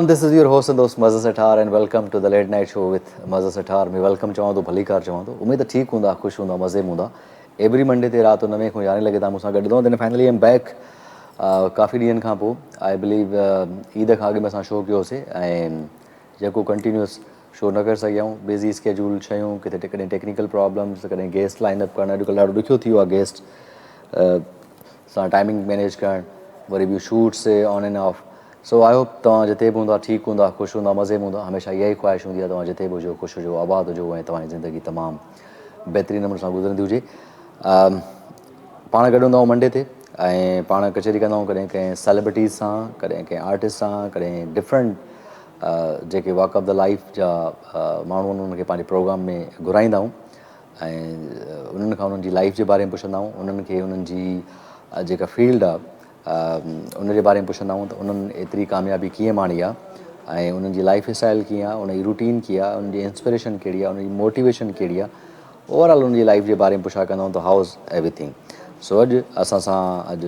Everyone this is your host and دوست Mazhar Sathar and welcome to the late night show with Mazhar Sathar ۾ welcome چوان ٿو ڀليڪار چوان ٿو اميد ته ٺيڪ هوندا خوش هوندا مزي ۾ هوندا ايوري منڊي تي رات نوين کان يارهين لڳي تائين مون سان گڏ هوندا دين فائنلي ايم بيڪ ڪافي ڏينهن کان پوء I believe Eid کان اڳ ۾ اسان شو ڪيوسي ۽ جيڪو ڪنٽينيوس شو نه ڪري سگهيا آهيون بزي اسڪيجول شيون ڪٿي ڪڏهن ٽيڪنيڪل پرابلمس ڪڏهن گيسٽ لائن اپ ڪرڻ اڄڪلهه ڏاڍو ڏکيو ٿي ويو آهي گيسٽ سان ٽائمنگ مينيج ڪرڻ وري ٻيون shoots on and off so I hope توهان جتي به هوندا ٺيڪ هوندا خوش هوندا مزي ۾ هوندا هميشه اها ئي خواهش هوندي آهي توهان جتي به هجو خوش هجو آباد هجو ۽ توهان جي زندگي تمام بهترين نموني سان گذرندي هجي پاڻ گڏ هوندا آهيون منڊي تي ۽ پاڻ ڪچهري ڪندا آهيون ڪڏهن ڪنهن سيلبرٽيز سان ڪڏهن ڪنهن آرٽسٽ سان ڪڏهن ڊفرنٽ جيڪي واڪ آف the life جا ماڻهو آهن انهن کي پنهنجي پروگرام ۾ گهرائيندا آهيون ۽ انهن کان انهن جي لائف جي باري ۾ پڇندا آهيون انهن کي انهن جي جيڪا فيلڊ آهي ان جي باري ۾ پڇندا آهيون ته انهن ايتري ڪاميابي ڪيئن ماڻي آهي ۽ انهن جي لائف اسٽائل ڪيئن آهي ان جي روٽين ڪيئن آهي انهن جي انسپريشن ڪهڙي آهي انهن جي موٽيويشن ڪهڙي آهي اوور آل انهن جي لائف جي باري ۾ پڇا ڪندا آهيون ته how is every thing سو اڄ اسان سان اڄ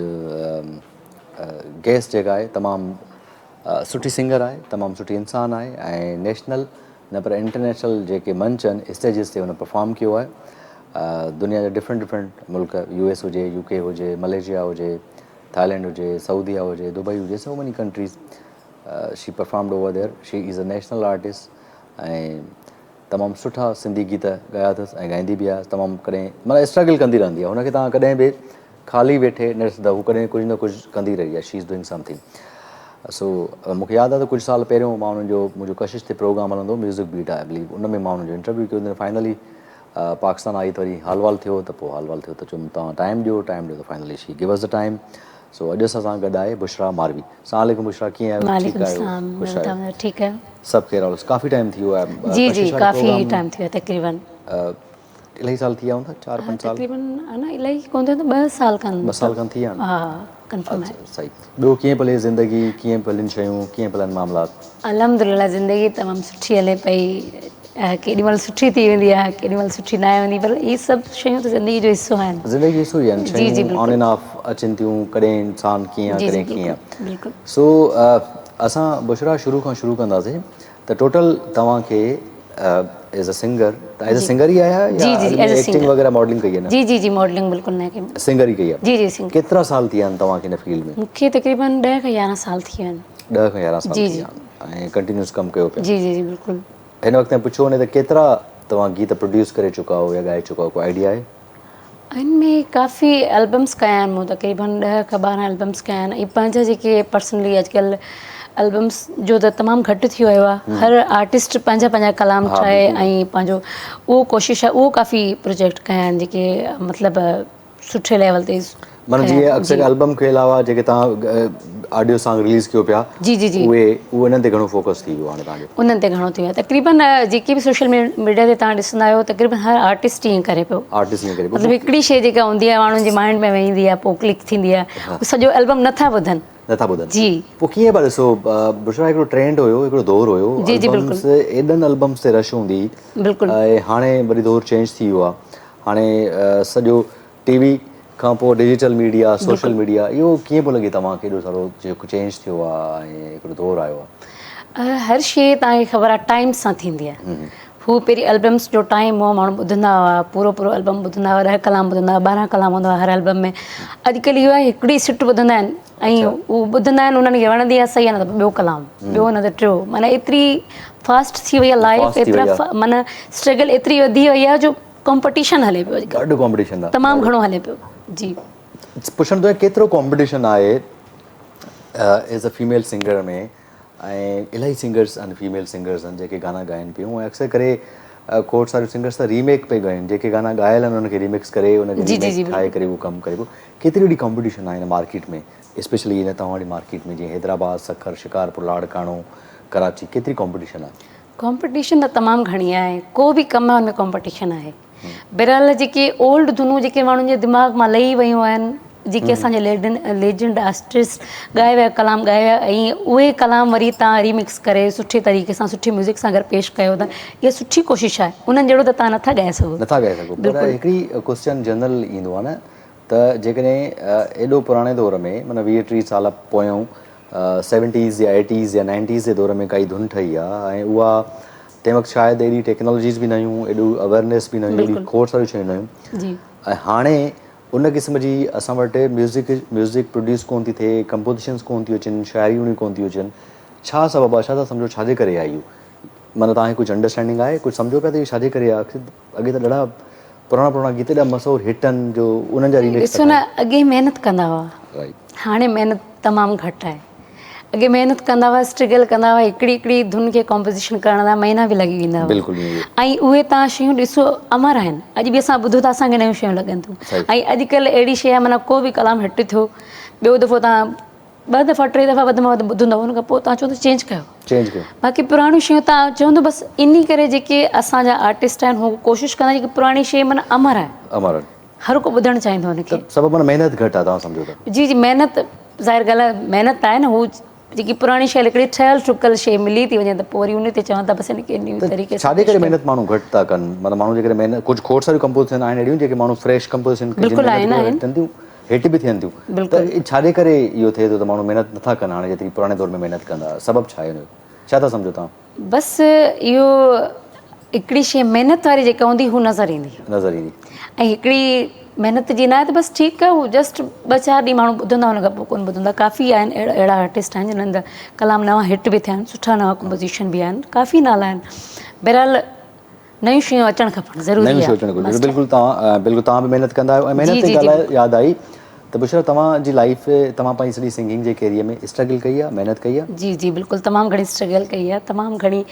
گيسٽ جيڪا آهي تمام سٺي سنگر آهي تمام سٺي انسان آهي ۽ نيشنل نه پر انٽرنيشنل جيڪي منچ آهن اسٽيجز تي هن پرفارم ڪيو آهي دنيا جا ڊفرنٽ ڊفرنٽ ملڪ يو ايس هجي يو ڪي هجي ملائيشيا هجي ٿائلينڊ هجي سعوديه هجي دبئي هجي so many countries she performed over there she is a national artist ۽ تمام سٺا سنڌي گيت ڳايا اٿس ۽ ڳائيندي به آهي تمام ڪڏهن مطلب اسٽرگل ڪندي رهندي آهي هن کي توهان ڪڏهن به خالي ويٺي نه ڏسندا هو ڪڏهن ڪجهه نه ڪجهه ڪندي رهي آهي شي از ڊوئنگ سمٿنگ سو مون کي ياد آهي ته ڪجهه سال پهريون مان انهن جو منهنجو ڪشش تي پروگرام هلندو music bat I believe in ۾ مان انهن جو انٽرويو ڪيو فائنلي پاڪستان آئي ته وري حال وال ٿيو ته پوء حال وال ٿيو ته چيم توهان ٽائيم ڏيو ٽائيم ڏيو ته finally she gave us the time سو اڄ اسان سان گڏ آهي بشرا ماروي السلام عليڪم بشرا ڪيئن آهيو ٺيڪ وعليڪم آهيو السلام خوش آهيو توهان ٺيڪ آهيو سڀ خير آهي ڪافي ٽائيم ٿي ويو آهي جي جي ڪشش واري ڪافي پروگرام ٽائيم ٿي ويو تقريبن الاهي سال ٿي ويا هوندا چار پنج سال تقريبن نه الاهي ڪون ٿيو ٻه سال کن ٻه سال کن ٿي ويا آهن ها ڪنفرم آهي صحيح ٻيو ڪيئن پلي زندگي ڪيئن پلين شيون ڪيئن پلن معاملات الحمدلله زندگي تمام سٺي هلي پئي ڪيڏي مهل سٺي ٿي ويندي آهي ڪيڏي مهل سٺي ناهي هوندي پر هي سڀ شيون ته زندگي جو حصو آهن زندگي جو حصو ئي آهن شيون آن اينڊ آف اچن ٿيون ڪڏهن انسان ڪيئن آهي ڪڏهن ڪيئن آهي بلڪل سو اسان بشرا شروع کان شروع ڪنداسين ته ٽوٽل توهان کي ايز ا سنگر ته ايز ا سنگر ئي آيا جي جي يا ايڪٽنگ وغيره ماڊلنگ ڪئي آهي جي جي جي ماڊلنگ بلڪل نه ڪئي سنگر ئي ڪئي آهي جي جي سنگر ڪيترا سال ٿي ويا آهن توهان کي هن فيلڊ ۾ مون کي تقريبن 10 کان 11 سال ٿي ويا آهن 10 کان 11 سال ٿي ويا آهن ۽ ڪنٽينيوس ڪم ڪيو پيا جي جي جي بلڪل هن وقت تائين پڇيو وڃي ته ڪيترا توهان گيت پروڊيوس ڪري چڪا آهيو يا ڳائي چڪا آهيو ڪو آئيڊيا آهي؟ ان ۾ ڪافي البمس ڪيا آهن مون تقريبن ڏهه کان ٻارهن البمس ڪيا آهن ۽ پنهنجا جيڪي پرسنلي اڄڪلهه البمس جو ته تمام گهٽ ٿي ويو آهي هر آرٽسٽ پنهنجا پنهنجا ڪلام ٺاهي ۽ پنهنجو اهو ڪوشش آهي اهو ڪافي پروجيڪٽ ڪيا آهن جيڪي مطلب سٺي ليول تي معنيٰ جيئن اڪثر البم کي علاوه جيڪي توهان آڊيو سانگ رليز ڪيو پيا جي جي جي اهي اهي انهن تي گهڻو فوڪس ٿي ويو هاڻي توهان جو انهن تي گهڻو ٿي ويو تقريبن جيڪي به سوشل ميڊيا تي توهان ڏسندا آهيو تقريبن هر آرٽسٽ ائين ڪري پيو آرٽسٽ ائين ڪري پيو مطلب هڪڙي شي جيڪا هوندي آهي ماڻهن جي مائنڊ ۾ ويندي آهي پوء ڪلڪ ٿيندي آهي سڄو البم نٿا ٻڌن نٿا ٻڌن جي پوء ڪيئن پيا ڏسو بشرا هڪڙو ٽرينڊ هيو هڪڙو دور هيو جي جي البمس ايڏن البمس تي رش هوندي بلڪل ۽ هاڻي وري دور چينج ٿي ويو آهي هاڻي سڄو ٽي وي کان پوء ڊجيٽل ميڊيا سوشل ميڊيا اهو ڪيئن پيو لڳي توهان کي ايڏو سارو جيڪو چينج ٿيو آهي ۽ هڪڙو دور آيو آهي. هر شيء توهان کي خبر آهي ٽائيم سان ٿيندي آهي هو پهرين البمس جو ٽائيم هو ماڻهو ٻڌندا هئا پورو پورو البم ٻڌندا هئا ڏهه ڪلام ٻڌندا هئا ٻارهن ڪلام هوندا هئا هر البم ۾ اڄڪلهه اهو آهي هڪڙي سٽ ٻڌندا آهن ۽ اهو ٻڌندا آهن انهن کي وڻندي آهي صحيح آهي نه ته ٻيو ڪلام ٻيو نه ته ٽيو معنيٰ ايتري فاسٽ ٿي وئي آهي لائف ايترا معنيٰ اسٽرگل ايتري وڌي وئي آهي جو ڪامپٽيشن هلي پيو اڄڪلهه ڏاڍو ڪامپٽيشن آهي تمام گهڻو هلي پيو جي پڇڻ ٿو ڪيترو ڪامپٽيشن آهي ايز ا فيميل سنگر ۾ ۽ الاهي سنگرس آهن فيميل سنگرس آهن جيڪي گانا ڳائن پيون ۽ اڪثر ڪري کوڙ ساريون سنگرس ته ريميڪ پئي ڳائن جيڪي گانا ڳايل آهن انهن کي ريمڪس ڪري ان کي ريميڪ ٺاهي ڪري اهو ڪم ڪري پيو ڪيتري وڏي ڪامپٽيشن آهي هن مارڪيٽ ۾ اسپيشلي هن توهان واري مارڪيٽ ۾ جيئن حيدرآباد سکر شڪارپور لاڙڪاڻو ڪراچي ڪيتري ڪامپٽيشن آهي ڪامپٽيشن ته تمام گهڻي آهي ڪو به ڪم آهي ان ۾ ڪامپٽيشن آهي بهرحال جيڪي اولڊ ڌنون جيڪي ماڻهن جي دماغ مان لهي ويون آهن جيڪي اسان جا ليڊن ليجنڊ آرٽسٽ ڳائي ويا ڪلام ڳائي ويا ۽ اهي ڪلام وري تان ريمڪس ڪري سٺي طريقي سان سٺي ميوزڪ سان اگر پيش ڪيو ته اها سٺي ڪوشش آهي انهن جهڙو ته تان نٿا ڳائي سگهو نٿا ڳائي سگهو پر هڪڙي ڪوسچن جنرل ايندو آهي نه ته جيڪڏهن ايڏو پراڻي دور ۾ معنيٰ 20 30 سال پويون سيونٽيز يا ايٽيز يا نائنٽيز جي دور ۾ ڪائي ڌن ٺهي آ ۽ اها تنهن وقت شايد ايڏي ٽيڪنالاجيز به نه هيون ايڏو اويرنيس به نه هئي ايڏي کوڙ ساريون شيون نه هيون ۽ هاڻي ان قسم جي اسان وٽ ميوزڪ ميوزڪ پروڊيوس ڪون ٿي ٿئي ڪمپوزيشنز ڪون ٿيون اچن شاعريون ڪون ٿيون اچن ڇا سبب آ ڇا ٿا سمجهو ڇا جي ڪري آ اهو معنيٰ توهان کي ڪجهه انڊرسٽينڊنگ آهي ڪجهه سمجهو پيا ته اهو ڇا جي ڪري آ اڳي ته ڏاڍا پراڻا پراڻا گيت ايڏا مشهور هٽ آهن جو انهن جا ريمڪس ڏسو نه اڳي محنت ڪندا هئا هاڻي محنت تمام گهٽ آهي اڳي محنت ڪندا هئا اسٽرگل ڪندا هئا هڪڙي هڪڙي ڌن کي ڪمپوزيشن ڪرڻ لاء مهينا به لڳي ويندا هئا بلڪل ۽ اهي تان شيون ڏسو امر آهن اڄ به اسان ٻڌو ته اسان کي نيون شيون لڳن ٿيون ۽ اڄڪلهه اهڙي شي آهي معنيٰ ڪو به ڪلام هٽ ٿيو ٻيو دفعو تان ٻه دفعا ٽي دفعا وڌ ۾ وڌ ٻڌندو ان کان پوء تان چوندو چينج ڪيو چينج ڪيو باقي پراڻيون شيون تان چوندو بس انهي ڪري جيڪي اسان جا آرٽسٽ آهن هو ڪوشش ڪندا جيڪي پراڻي شي معنيٰ امر آهي امر آهي هر ڪو ٻڌڻ چاهيندو ان کي سبب معنيٰ محنت گهٽ آهي توهان سمجهو ته جي جي محنت ظاهر ڳالهه آهي محنت آهي نه هو جيڪي پراڻي شي هڪڙي ٺهيل ٺڪل شي ملي ٿي وڃي ته پوء وري ان تي چون ٿا بس ان کي نيو طريقي سان ڇاجي ڪري محنت ماڻهو گهٽ ٿا ڪن معنيٰ ماڻهو جيڪڏهن محنت ڪجهه کوڙ ساريون ڪمپوزيشن آهن اهڙيون جيڪي ماڻهو فريش ڪمپوزيشن بلڪل آهن آهن ٿين ٿيون هيٺ به ٿين ٿيون ته ڇا جي ڪري اهو ٿئي ٿو ته ماڻهو محنت نٿا ڪن هاڻي جيتري پراڻي دور ۾ محنت ڪندا هئا سبب ڇا آهي ان جو ڇا ٿا سمجهو توهان؟ بس اهو هڪڙي شيء محنت واري جيڪا هوندي هو نظر ايندي نظر ايندي ۽ هڪڙي محنت جي نه آهي ته بس ٺيڪ آهي هو جسٽ ٻه چار ڏينهن ماڻهو ٻڌندا ان کان پوء ڪونه ٻڌندا ڪافي آهن اهڙا اهڙا آرٽسٽ آهن جنهن جا ڪلام نوان هٽ به ٿيا آهن سٺا نوان ڪمپوزيشن به آهن ڪافي نالا آهن بهرحال نيون شيون اچڻ کپن ضروري نيون شيون اچڻ گهرجن بلڪل توهان بلڪل توهان به محنت ڪندا آهيو ۽ محنت تي ڳالهه ياد آئي ته بشرا توهان جي لائيف توهان پنهنجي سڄي سنگنگ جي ڪيريئر ۾ اسٽرگل ڪئي آهي محنت ڪئي آهي جي جي بلڪل تمام گهڻي اسٽرگل ڪئي آهي تمام گهڻي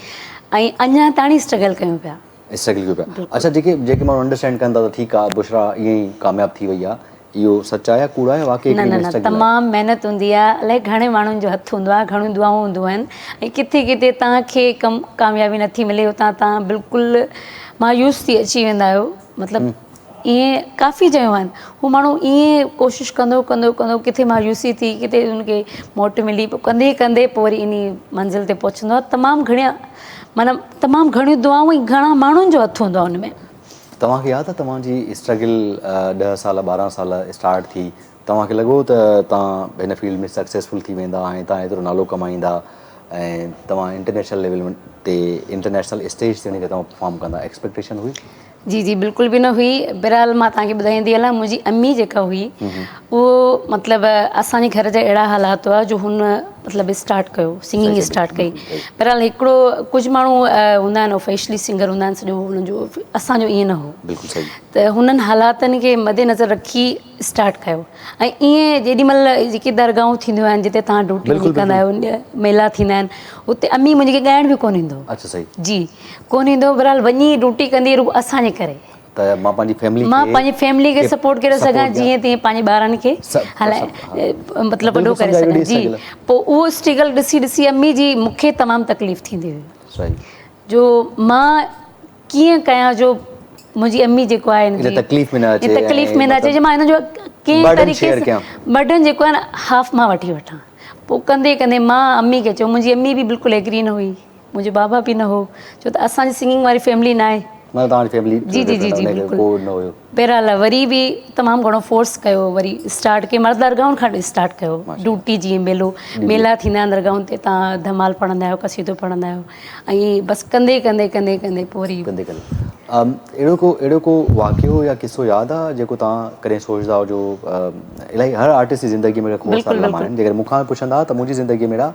۽ اڃا تاڻي اسٽرگل ڪيون پيا اسٽرگل ڪيون پيا اڇا جيڪي جيڪي ماڻهو انڊرسٽينڊ ڪن ٿا ته ٺيڪ آهي بشرا ائين ئي ڪامياب ٿي وئي آهي اهو سچ آهي يا ڪوڙ آهي واقعي نه نه نه تمام محنت هوندي آهي الائي گهڻي ماڻهن جو هٿ هوندو آهي گهڻيون دعائون هونديون آهن ۽ ڪٿي ڪٿي توهان کي ڪم ڪاميابي نٿي ملي اتان توهان بلڪل مايوس ٿي اچي ويندا آهيو مطلب ائين ڪافي جايون آهن هو ماڻهو ائين ڪوشش ڪندو ڪندو ڪندو ڪٿي مايوسي ٿي ڪٿي ان کي موٽ ملي پوء ڪندي ڪندي پوء وري انهي منزل تي پهچندو آهي تمام گهڻيا معنيٰ تمام گهڻيون دعائون ۽ گهڻا ماڻهن جو هٿ هوندو آهي ان ۾ توهان کي ياد آهي توهان جي اسٽرگل ڏهه سال ٻارهن سال اسٽارٽ ٿي توهان کي لڳو ته توهان هن فيلڊ ۾ سڪسيسفل ٿي ويندا ۽ توهان ايترو نالو ڪمائيندا ۽ توهان انٽرنيشنل ليول تي انٽرنيشنل اسٽيج تي وڃي ڪري توهان پرفارم ڪندا ايڪسپيڪٽيشن هئي؟ جي جي بلڪل به نه هئي بهرحال مان توهان کي ٻڌائيندي هلان منهنجي امي جيڪا هئي اهو مطلب اسان جي گهر جا اهڙا حالات هئا جو هن مطلب اسٽارٽ ڪيو سنگنگ اسٽارٽ ڪئي بهرحال هڪڙو ڪجهه ماڻهو هوندا آهن آفيشلي سنگر هوندا آهن سڄو انهن جو اسان جو ائين نه هو بلڪل صحيح ته هنن حالاتن کي مد نظر رکي اسٽارٽ ڪيو ۽ ائين جيڏي مهل جيڪي درگاهون ٿينديون آهن جتي تهان ڊيوٽي وڃي ڪندا آهيو ميلا ٿيندا آهن اتي امي منهنجي کي ڳائڻ به ڪونه ايندو اچھا صحيح جي ڪونه ايندو بهرحال وڃي ڊيوٽي ڪندي رڳو اسان جي ڪري ته مان پنهنجي فيملي کي مان پنهنجي فيملي کي سپورٽ ڪري سگهان جيئن تيئن پنهنجي ٻارن کي هلائي مطلب وڏو ڪري سگهان جي پوء اهو اسٽرگل ڏسي ڏسي امي جي مون کي تمام تڪليف ٿيندي هئي جو مان ڪيئن ڪيان جو منهنجي امي جيڪو آهي ان تڪليف ۾ نه اچي تڪليف ۾ نه اچي جي مان هن جو ڪنهن طريقي سان برڊن جيڪو آهي نه هاف مان وٺي وٺان پوء ڪندي ڪندي مان امي کي چيو منهنجي امي به بلڪل ايگري نه هئي منهنجو بابا به نه هو ڇو ته اسان جي سنگنگ واري فيملي نه آهي. معنيٰ توهان جي فيملي جي جي جي جي بلڪل ڪو نه هيو. بهرحال وري به تمام گهڻو فورس ڪيو وري اسٽارٽ ڪيم مرد درگاهن کان اسٽارٽ ڪيو ڊيوٽي جيئن ميلو ميلا ٿيندا آهن درگاهن تي تان ڌمال پڙهندا آهيو قصيدو پڙهندا آهيو ۽ بس ڪندي ڪندي ڪندي ڪندي پوء وري ڪندي ڪندي اهڙو ڪو اهڙو ڪو واقعو يا قصو ياد آ جيڪو توهان ڪڏهن سوچدا هجو الاهي هر آرٽسٽ جي زندگي ۾ کوڙ سارا لمحا آهن جيڪڏهن مون کان به پڇندا ته منهنجي زندگي ۾ اهڙا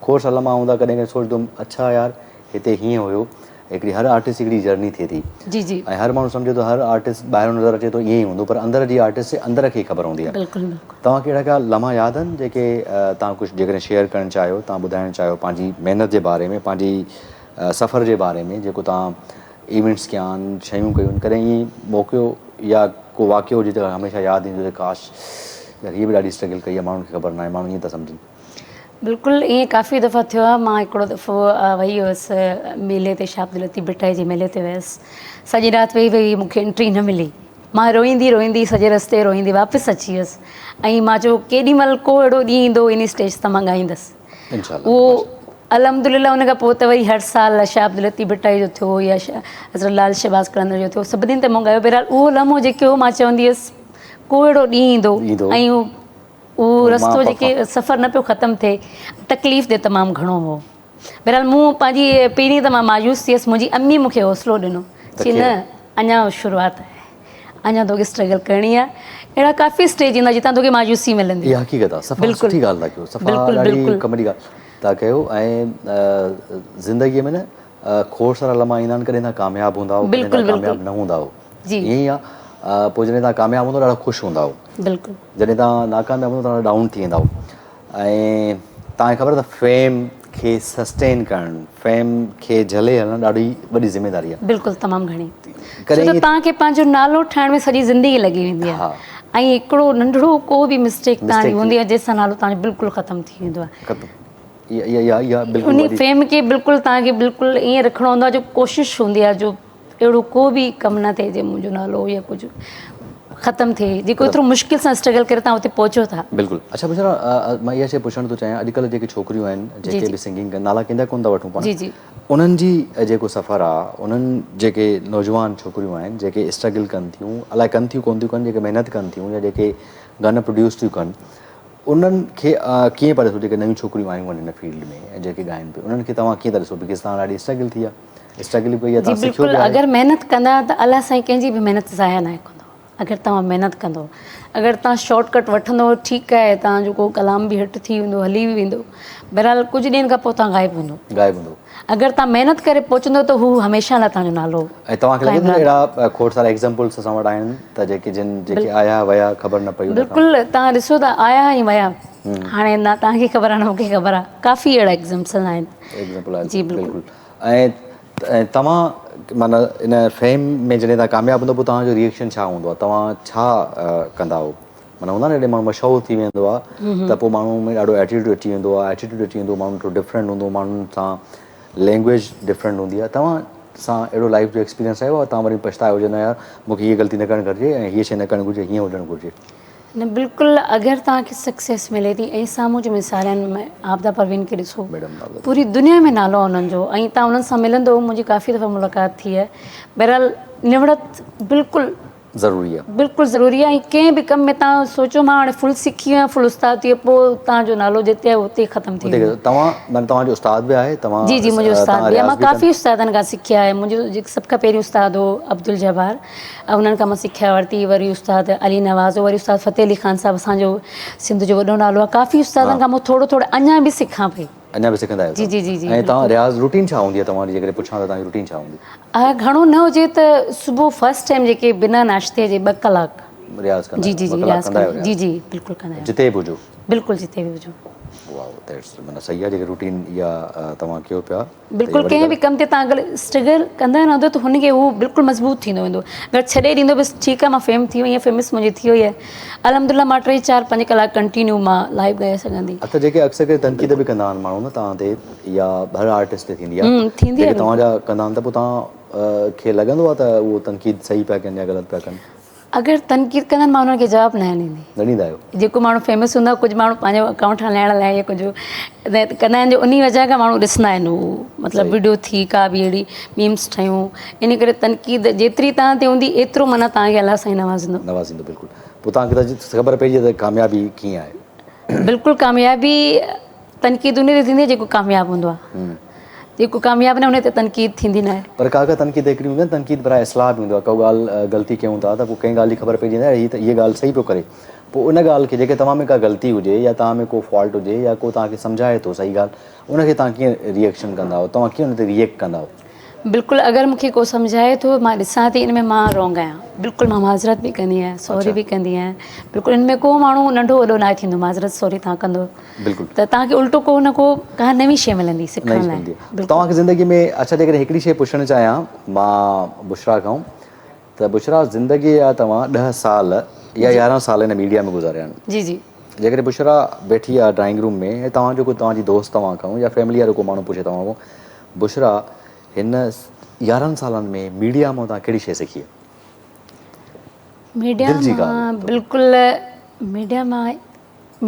کوڙ سال مان هوندا ڪڏهن ڪڏهن سوچندو هوم اڇا يار هتي هيئن هيو هڪڙي هر آرٽسٽ جي هڪڙي جرني ٿئي ٿي جي جي ۽ هر ماڻهو سمجهي ٿو هر آرٽسٽ ٻاهريون نظر اچي ٿو ائين ئي هوندو پر اندر جي آرٽسٽ جي اندر کي ئي خبر هوندي آهي بلڪل بلڪل توهان کي اهڙا ڪا لمحا ياد آهن جيڪي توهان ڪجهه جيڪڏهن شيئر ڪرڻ چاهيو توهان ٻڌائڻ چاهيو پنهنجي محنت جي باري ۾ پنهنجي سفر جي باري ۾ جيڪو توهان ايونٽس ڪيا آهن شيون ڪيون آهن ڪڏهن ائين موقعو يا ڪو واقعو هجي جيڪو هميشه ياد ايندو هجي ڪاش يار هيء به ڏاڍي اسٽرگل ڪئي آهي ماڻهن کي خبر ناهي ماڻهو ائين ٿا سمجهن. بلڪل ائين ڪافي دفعا ٿيو آهي مان هڪڙو دفعو وئي هيس ميلي تي شاهه عبداللطيف ڀٽائي جي ميلي تي ويس سڄي رات ويهي ويهي مون کي انٽري نه ملي مان روئيندي روئيندي سڄي رستي روئيندي واپس اچي ويس ۽ مان چيو ڪيڏي مهل ڪو اهڙو ڏينهن ايندو ان اسٽيج تان مان ڳائيندس اهو الحمدلله ان کان پوء ته وري هر سال شاهه عبداللطيف ڀٽائي جو ٿيو يا حضرت لال شهباز قلندر جو ٿيو سڀني تي مون ڳايو بهرحال اهو لمحو جيڪي هو مان چوندي هيس ڪو اهڙو ڏينهن ايندو ۽ اهو رستو جيڪي سفر نه پيو ختم ٿئي تڪليف the تمام گهڻو هو. بهرحال مون پنهنجي پهرين ته مان مايوس ٿي ويس منهنجي امي مون کي حوصلو ڏنو چي نه اڃا شروعات آهي اڃا توکي اسٽرگل ڪرڻي آهي اهڙا ڪافي اسٽيج ايندا جتان توکي مايوسي ملندي. اها حقيقت آهي صفا سٺي ڳالهه ٿا ڪيو صفا ڏاڍي ڪم جي ڳالهه ٿا ڪيو ۽ زندگي ۾ نه کوڙ سارا لمحا ايندا آهن ڪڏهن توهان ڪامياب هوندا آهيو ڪڏهن توهان ڪامياب نه هوندا آهيو ائين ئي آهي پوء جڏهن توهان ڪامياب هوندو ڏاڍا خوش هوندا آهيو جڏهن توهان ناڪامياب هوندو ڏاڍا ڊائون ٿي ويندا آهيو ۽ توهان کي خبر آهي ته فيم کي سسٽين ڪرڻ فيم کي جهلي هلڻ ڏاڍي وڏي ذميواري آهي. بلڪل تمام گهڻي ڇو ته توهان کي پنهنجو نالو ٺاهڻ ۾ سڄي زندگي لڳي ويندي آهي ۽ هڪڙو ننڍڙو ڪو به مسٽيڪ توهان جي هوندي آهي جنهن سان نالو توهان جو بلڪل ختم ٿي ويندو آهي. انهي فيم کي بلڪل توهان کي بلڪل ائين رکڻو هوندو آهي جو ڪوشش هوندي آهي جو اهڙو ڪو به ڪم نه ٿئي جي منهنجو نالو يا ڪجهه ختم ٿئي جيڪو ايترو مشڪل سان اسٽرگل ڪري توهان اتي پهچو ٿا. بلڪل اڇا بشرا مان اها شي پڇڻ ٿو چاهيان اڄڪلهه جيڪي ڇوڪريون آهن جيڪي به سنگنگ ڪن نالا ڪنهن جا ڪونه ٿا وٺون پاڻ انهن جي جيڪو سفر آ انهن جيڪي نوجوان ڇوڪريون آهن جيڪي اسٽرگل ڪن ٿيون الائي ڪن ٿيون ڪونه ٿيون ڪن جيڪي محنت ڪن ٿيون يا جيڪي گانا پروڊيوس ٿيون ڪن انهن کي ڪيئن پيا ڏسو جيڪي نيون ڇوڪريون آيون آهن هن فيلڊ ۾ ۽ جيڪي ڳائن پيون انهن کي توهان ڪيئن ٿا ڏسو because توهان ڏاڍي اسٽرگل ٿي آهي اسٽرگل به ڪئي آهي جي توهان سکيو بلڪل به آهي. اگر محنت ڪندا ته الله سائين ڪنهن جي به محنت ضايع ناهي ڪندو اگر توهان محنت ڪندو اگر توهان شارٽ ڪٽ وٺندو ٺيڪ آهي توهان جو ڪو ڪلام به هٽ ٿي ويندو هلي به ويندو بهرحال ڪجهه ڏينهن کان پوء توهان غائب هوندو غائب هوندو. اگر توهان محنت ڪري پهچندو ته هو هميشه لاء توهان جو نالو ۽ توهان کي لڳي ٿو ته اهڙا کوڙ سارا ايگزامپلس اسان وٽ آهن ته جيڪي جن جيڪي آيا ويا خبر نه پئي ان کان. بلڪل توهان ڏسو ته آيا ۽ ويا هاڻي نه توهان کي خبر آهي نه مون کي خبر آهي ڪافي اهڙا ايگزامپل آهن. ايگزامپل آهن جي بلڪل. ۽ توهان معنيٰ ان فيم ۾ جڏهن توهان ڪامياب هوندو پوء توهان جو ريئيڪشن ڇا هوندو آهي توهان ڇا ڪندا آهيو معنيٰ هوندا نه جڏهن ماڻهو مشهور ٿي ويندو آهي ته پوء ماڻهو ۾ ڏاڍو ايٽيٽيوڊ اچي ويندو آهي ايٽيٽيوڊ اچي ويندو ماڻهو ٿورو ڊفرنٽ هوندو ماڻهن سان لينگويج ڊفرنٽ هوندي آهي توهان سان اهڙو لائيف جو ايڪسپيرينس آيو آهي توهان وري پڇتايو هجي نه يار مون کي هيء غلطي نه ڪرڻ گهرجي ۽ هيء شيء نه ڪرڻ گهرجي هيئن هجڻ گهرجي. نه بلڪل اگر توهان کي سڪسيس ملي ٿي ۽ سامهون جو مثال آهن عابده پروين کي ڏسو پوري دنيا ۾ نالو آهي انهن جو ۽ توهان انهن سان ملندو منهنجي ڪافي دفعا ملاقات ٿي آهي بهرحال نوڙت بلڪل ضروري آهي بلڪل ضروري آهي ۽ ڪنهن به ڪم ۾ توهان سوچو مان هاڻي فل سکي ويو آهيان فل استاد ٿي ويو پوء توهان جو نالو جتي آهي اتي ختم ٿي ويندو. توهان معنيٰ توهان جو استاد به آهي توهان جي جي منهنجو استاد به آهي مان ڪافي استادن کان سکيا آهي منهنجو جيڪو سڀ کان پهريون استاد هو عبدالجبار انهن کان مان سکيا ورتي وري استاد علي نواز وري استاد فتح علي خان صاحب اسان جو سنڌ جو وڏو نالو آهي ڪافي استادن کان مون ٿورو ٿورو اڃا به سکان پئي. اڃا به سکندا آهيو جي جي جي جي ۽ توهان رياض روٽين ڇا هوندي آهي توهان جي جيڪڏهن پڇان ته توهان جي روٽين ڇا هوندي؟ اگر گهڻو نه هجي ته صبح فرسٽ ٽائيم جيڪي بنا ناشتي جي ٻه ڪلاڪ رياض ڪندا جي جي جي رياض ڪندا جي جي بلڪل ڪندا آهيون جتي به هجو بلڪل جتي به هجو. واو that's معنيٰ صحيح آهي جيڪي روٽين اها توهان ڪيو پيا. بلڪل ڪنهن به ڪم تي توهان اگر اسٽرگل ڪندا رهندو ته هن کي هو بلڪل مضبوط ٿيندو ويندو اگر ڇڏي ڏيندو بس ٺيڪ آهي مان فيم ٿي وئي آهيان فيمس منهنجي ٿي وئي آهي الحمدلله مان 3 4 5 ڪلاڪ ڪنٽينيو مان لائيو ڳائي سگهان ٿي. اڇا جيڪي اڪثر ڪري تنقيد به ڪندا آهن ماڻهو نه توهان تي يا هر آرٽسٽ تي ٿيندي آهي ٿيندي جيڪي توهان جا ڪندا آهن ته پوء توهان کي لڳندو آهي ته اهو تنقيد صحيح پيا ڪن يا غلط پيا ڪن؟ اگر تنقيد ڪندا آهن مان انهن کي جواب ناهي ڏيندي. نه ڏيندا آهيو؟ جيڪو ماڻهو فيمس هوندو آهي ڪجهه ماڻهو پنهنجو اڪائونٽ هلائڻ لاء يا ڪجهه ڪندا آهن جو انهي وجه کان ماڻهو ڏسندا آهن هو مطلب ويڊيو ٿي ڪا به اهڙي ميمس ٺهيون ان ڪري تنقيد جيتري توهان تي هوندي ايترو معنيٰ توهان کي الله سائين نوازيندو. نوازيندو بلڪل پوء توهان کي ته خبر پئجي ته ڪاميابي ڪيئن آهي. بلڪل ڪاميابي تنقيد انهي تي ٿيندي آهي جيڪو ڪامياب هوندو آهي جيڪو ڪامياب نه انهي تي تنقيد ٿيندي ناهي. پر ڪا ڪا تنقيد هڪڙي هوندي آهي تنقيد براء اصلاح به هوندو آهي ڪا ڳالهه غلطي ڪيون ٿا ته پوء ڪنهن ڳالهه جي خبر پئجي ويندي آهي هي ته هيء ڳالهه صحيح پيو ڪري پوء ان ڳالهه کي جيڪڏهن توهان ۾ ڪا غلطي هجي يا توهان ۾ ڪو فالٽ هجي يا ڪو توهان کي سمجهائي ٿو صحيح ڳالهه ان کي توهان ڪيئن ريئڪشن ڪندا آهيو توهان ڪيئن ان تي ريئڪٽ ڪندا آهيو. بلڪل اگر مون کي ڪو سمجهائي ٿو مان ڏسان ٿي ان ۾ مان رونگ آهيان بلڪل مان معذرت به ڪندي آهيان سوري به ڪندي آهيان بلڪل ان ۾ ڪو ماڻهو ننڍو وڏو ناهي ٿيندو معذرت سوري تان ڪندو بلڪل ته توهان کي الٽو ڪو نه ڪو ڪا نوين شي ملندي سکڻ لاء توهان کي زندگي ۾ اڇا جيڪڏهن هڪڙي شي پڇڻ چاهيان مان بشرا کان ته بشرا زندگي جا توهان 10 سال يا 11 سال هن ميڊيا ۾ گذاريا آهن جي جي جيڪڏهن بشرا ويٺي آهي ڊرائنگ روم ۾ ۽ توهان جو ڪو توهان جي دوست توهان کان يا فيملي وارو ڪو ماڻهو پڇي توهان کان بشريٰ، هن يارهن سالن ۾ ميڊيا مان توهان ڪهڙي شيء سکي آهي؟ ميڊيا دل جي مان ڳالهه. بلڪل ميڊيا مان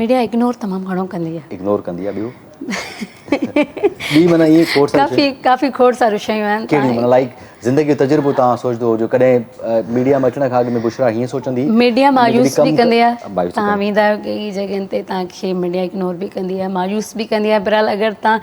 ميڊيا اگنور تمام گهڻو ڪندي آهي. اگنور ڪندي آهي ٻيو؟ ٻي معنيٰ ائين کوڙ ساريون ڪافي ڪافي کوڙ ساريون شيون آهن. ڪهڙيون معنيٰ لائيڪ زندگي جو تجربو توهان سوچندو هجو ڪڏهن ميڊيا ۾ اچڻ کان اڳ ۾ بشريٰ هيئن سوچندي هئي ميڊيا مايوس به ڪندي آهي توهان ويندا آهيو ڪئي جڳهين تي توهان کي ميڊيا اگنور به ڪندي آهي مايوس به ڪندي آهي بهرحال اگر توهان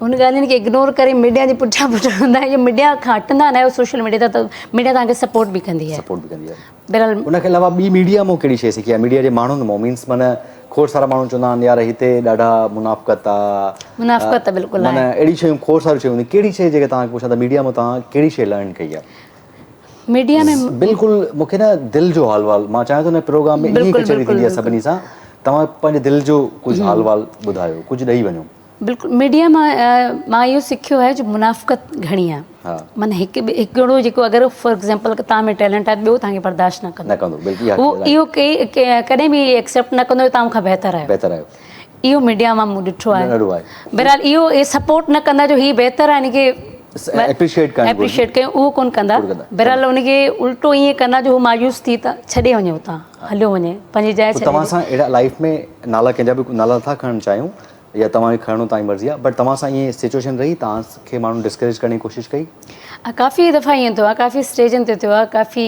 ان ڳالهين کي اگنور ڪري ميڊيا جي پٺيان پٺيان هوندا آهيو ميڊيا کان هٽندا نه آهيو سوشل ميڊيا تان ته ميڊيا توهان کي سپورٽ به ڪندي آهي سپورٽ به ڪندي آهي بهرحال ان کان علاوه ٻي ميڊيا مون ڪهڙي شيء سکي آهي ميڊيا جي ماڻهن مون مينس معنيٰ کوڙ سارا ماڻهو چوندا آهن يار هتي ڏاڍا منافقت آ منافقت ته بلڪل آهي معنيٰ اهڙي شيون کوڙ ساريون شيون هونديون ڪهڙي شيء جيڪا توهان کي پڇان ته ميڊيا مون توهان ڪهڙي شيء لرن ڪئي آهي ميڊيا ۾ بلڪل مون کي نه دل جو حال وال مان چاهيان ٿو نه پروگرام ۾ ائين ڪچهري ٿيندي آهي سڀني سان توهان پنهنجي دل جو ڪجهه حال وال ٻڌايو ڪجهه ڏئي وڃو. بلڪل ميڊيا مان مان اهو سکيو آهي جو منافقت گهڻي آهي معنيٰ هڪ هڪڙو جيڪو اگر فار ايگزامپل توهان ۾ ٽيلنٽ آهي ٻيو توهان کي برداشت نه ڪندو نه ڪندو بلڪل اهو اهو ڪڏهن به ايڪسيپٽ نه ڪندو توهان مون کان بهتر آهيو بهتر آهيو اهو ميڊيا مان مون ڏٺو آهي بهرحال اهو سپورٽ نه ڪندا جو هي بهتر آهي ان کي اپريشيئيٽ ڪرڻ اپريشيئيٽ ڪيون اهو ڪون ڪندا بهرحال ان کي الٽو ائين ڪندا جو هو مايوس ٿي ته ڇڏي وڃي اتان هليو وڃي پنهنجي جاء ڇڏي توهان سان اهڙا لائف ۾ نالا ڪنهن جا به نالا نٿا کڻڻ چاهيون يا توهان کي کڻڻو توهان جي مرضي آهي بٽ توهان سان ائين سچوئيشن رهي توهان کي ماڻهن ڊسڪريج ڪرڻ جي ڪوشش ڪئي؟ ها ڪافي دفعا ائين ٿيو آهي ڪافي اسٽيجن تي ٿيو آهي ڪافي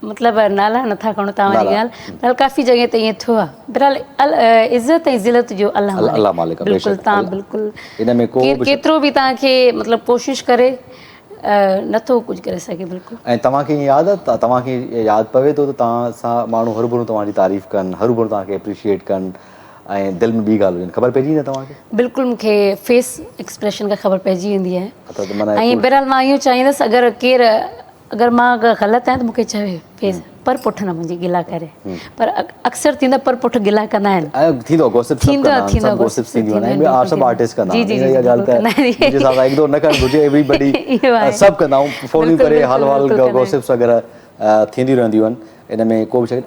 مطلب نالا نٿا کڻو توهان جي ڳالهه بهرحال ڪافي جڳهه تي ائين ٿيو آهي بهرحال عزت ۽ ذلت جو الله الله مالڪ آهي بلڪل توهان بلڪل ان ۾ ڪو ڪير ڪيترو به توهان کي مطلب ڪوشش ڪري نٿو ڪجهه ڪري سگهي بلڪل. ۽ توهان کي ائين ياد آهي توهان کي ياد پوي ٿو ته توهان سان ماڻهو هروڀرو توهان جي تعريف ڪن هروڀرو توهان کي اپريشيئيٽ ڪن ۽ دل ۾ ٻي ڳالهه هجن خبر پئجي ويندي توهان کي؟ بلڪل مون کي فيس ايڪسپريشن کان خبر پئجي ويندي آهي ۽ بهرحال مان اهو چاهيندس اگر ڪير اگر مان اگر غلط آهيان ته مون کي چوي فيس پر پٺ نه منهنجي گلا ڪري پر اڪثر ٿيندو پر پٺ گلا ڪندا آهن ٿيندو گوسپ سڀ ڪندا آهن سڀ گوسپس ٿينديون آهن ۽ سڀ آرٽسٽ ڪندا آهن اها ڳالهه ته منهنجي حساب سان اگنور نه ڪرڻ گهرجي ايوري بڊي سڀ ڪندا آهيون فونيون ڪري حال وال گوسپس وغيره ٿينديون رهنديون آهن ان ۾ ڪو به شڪ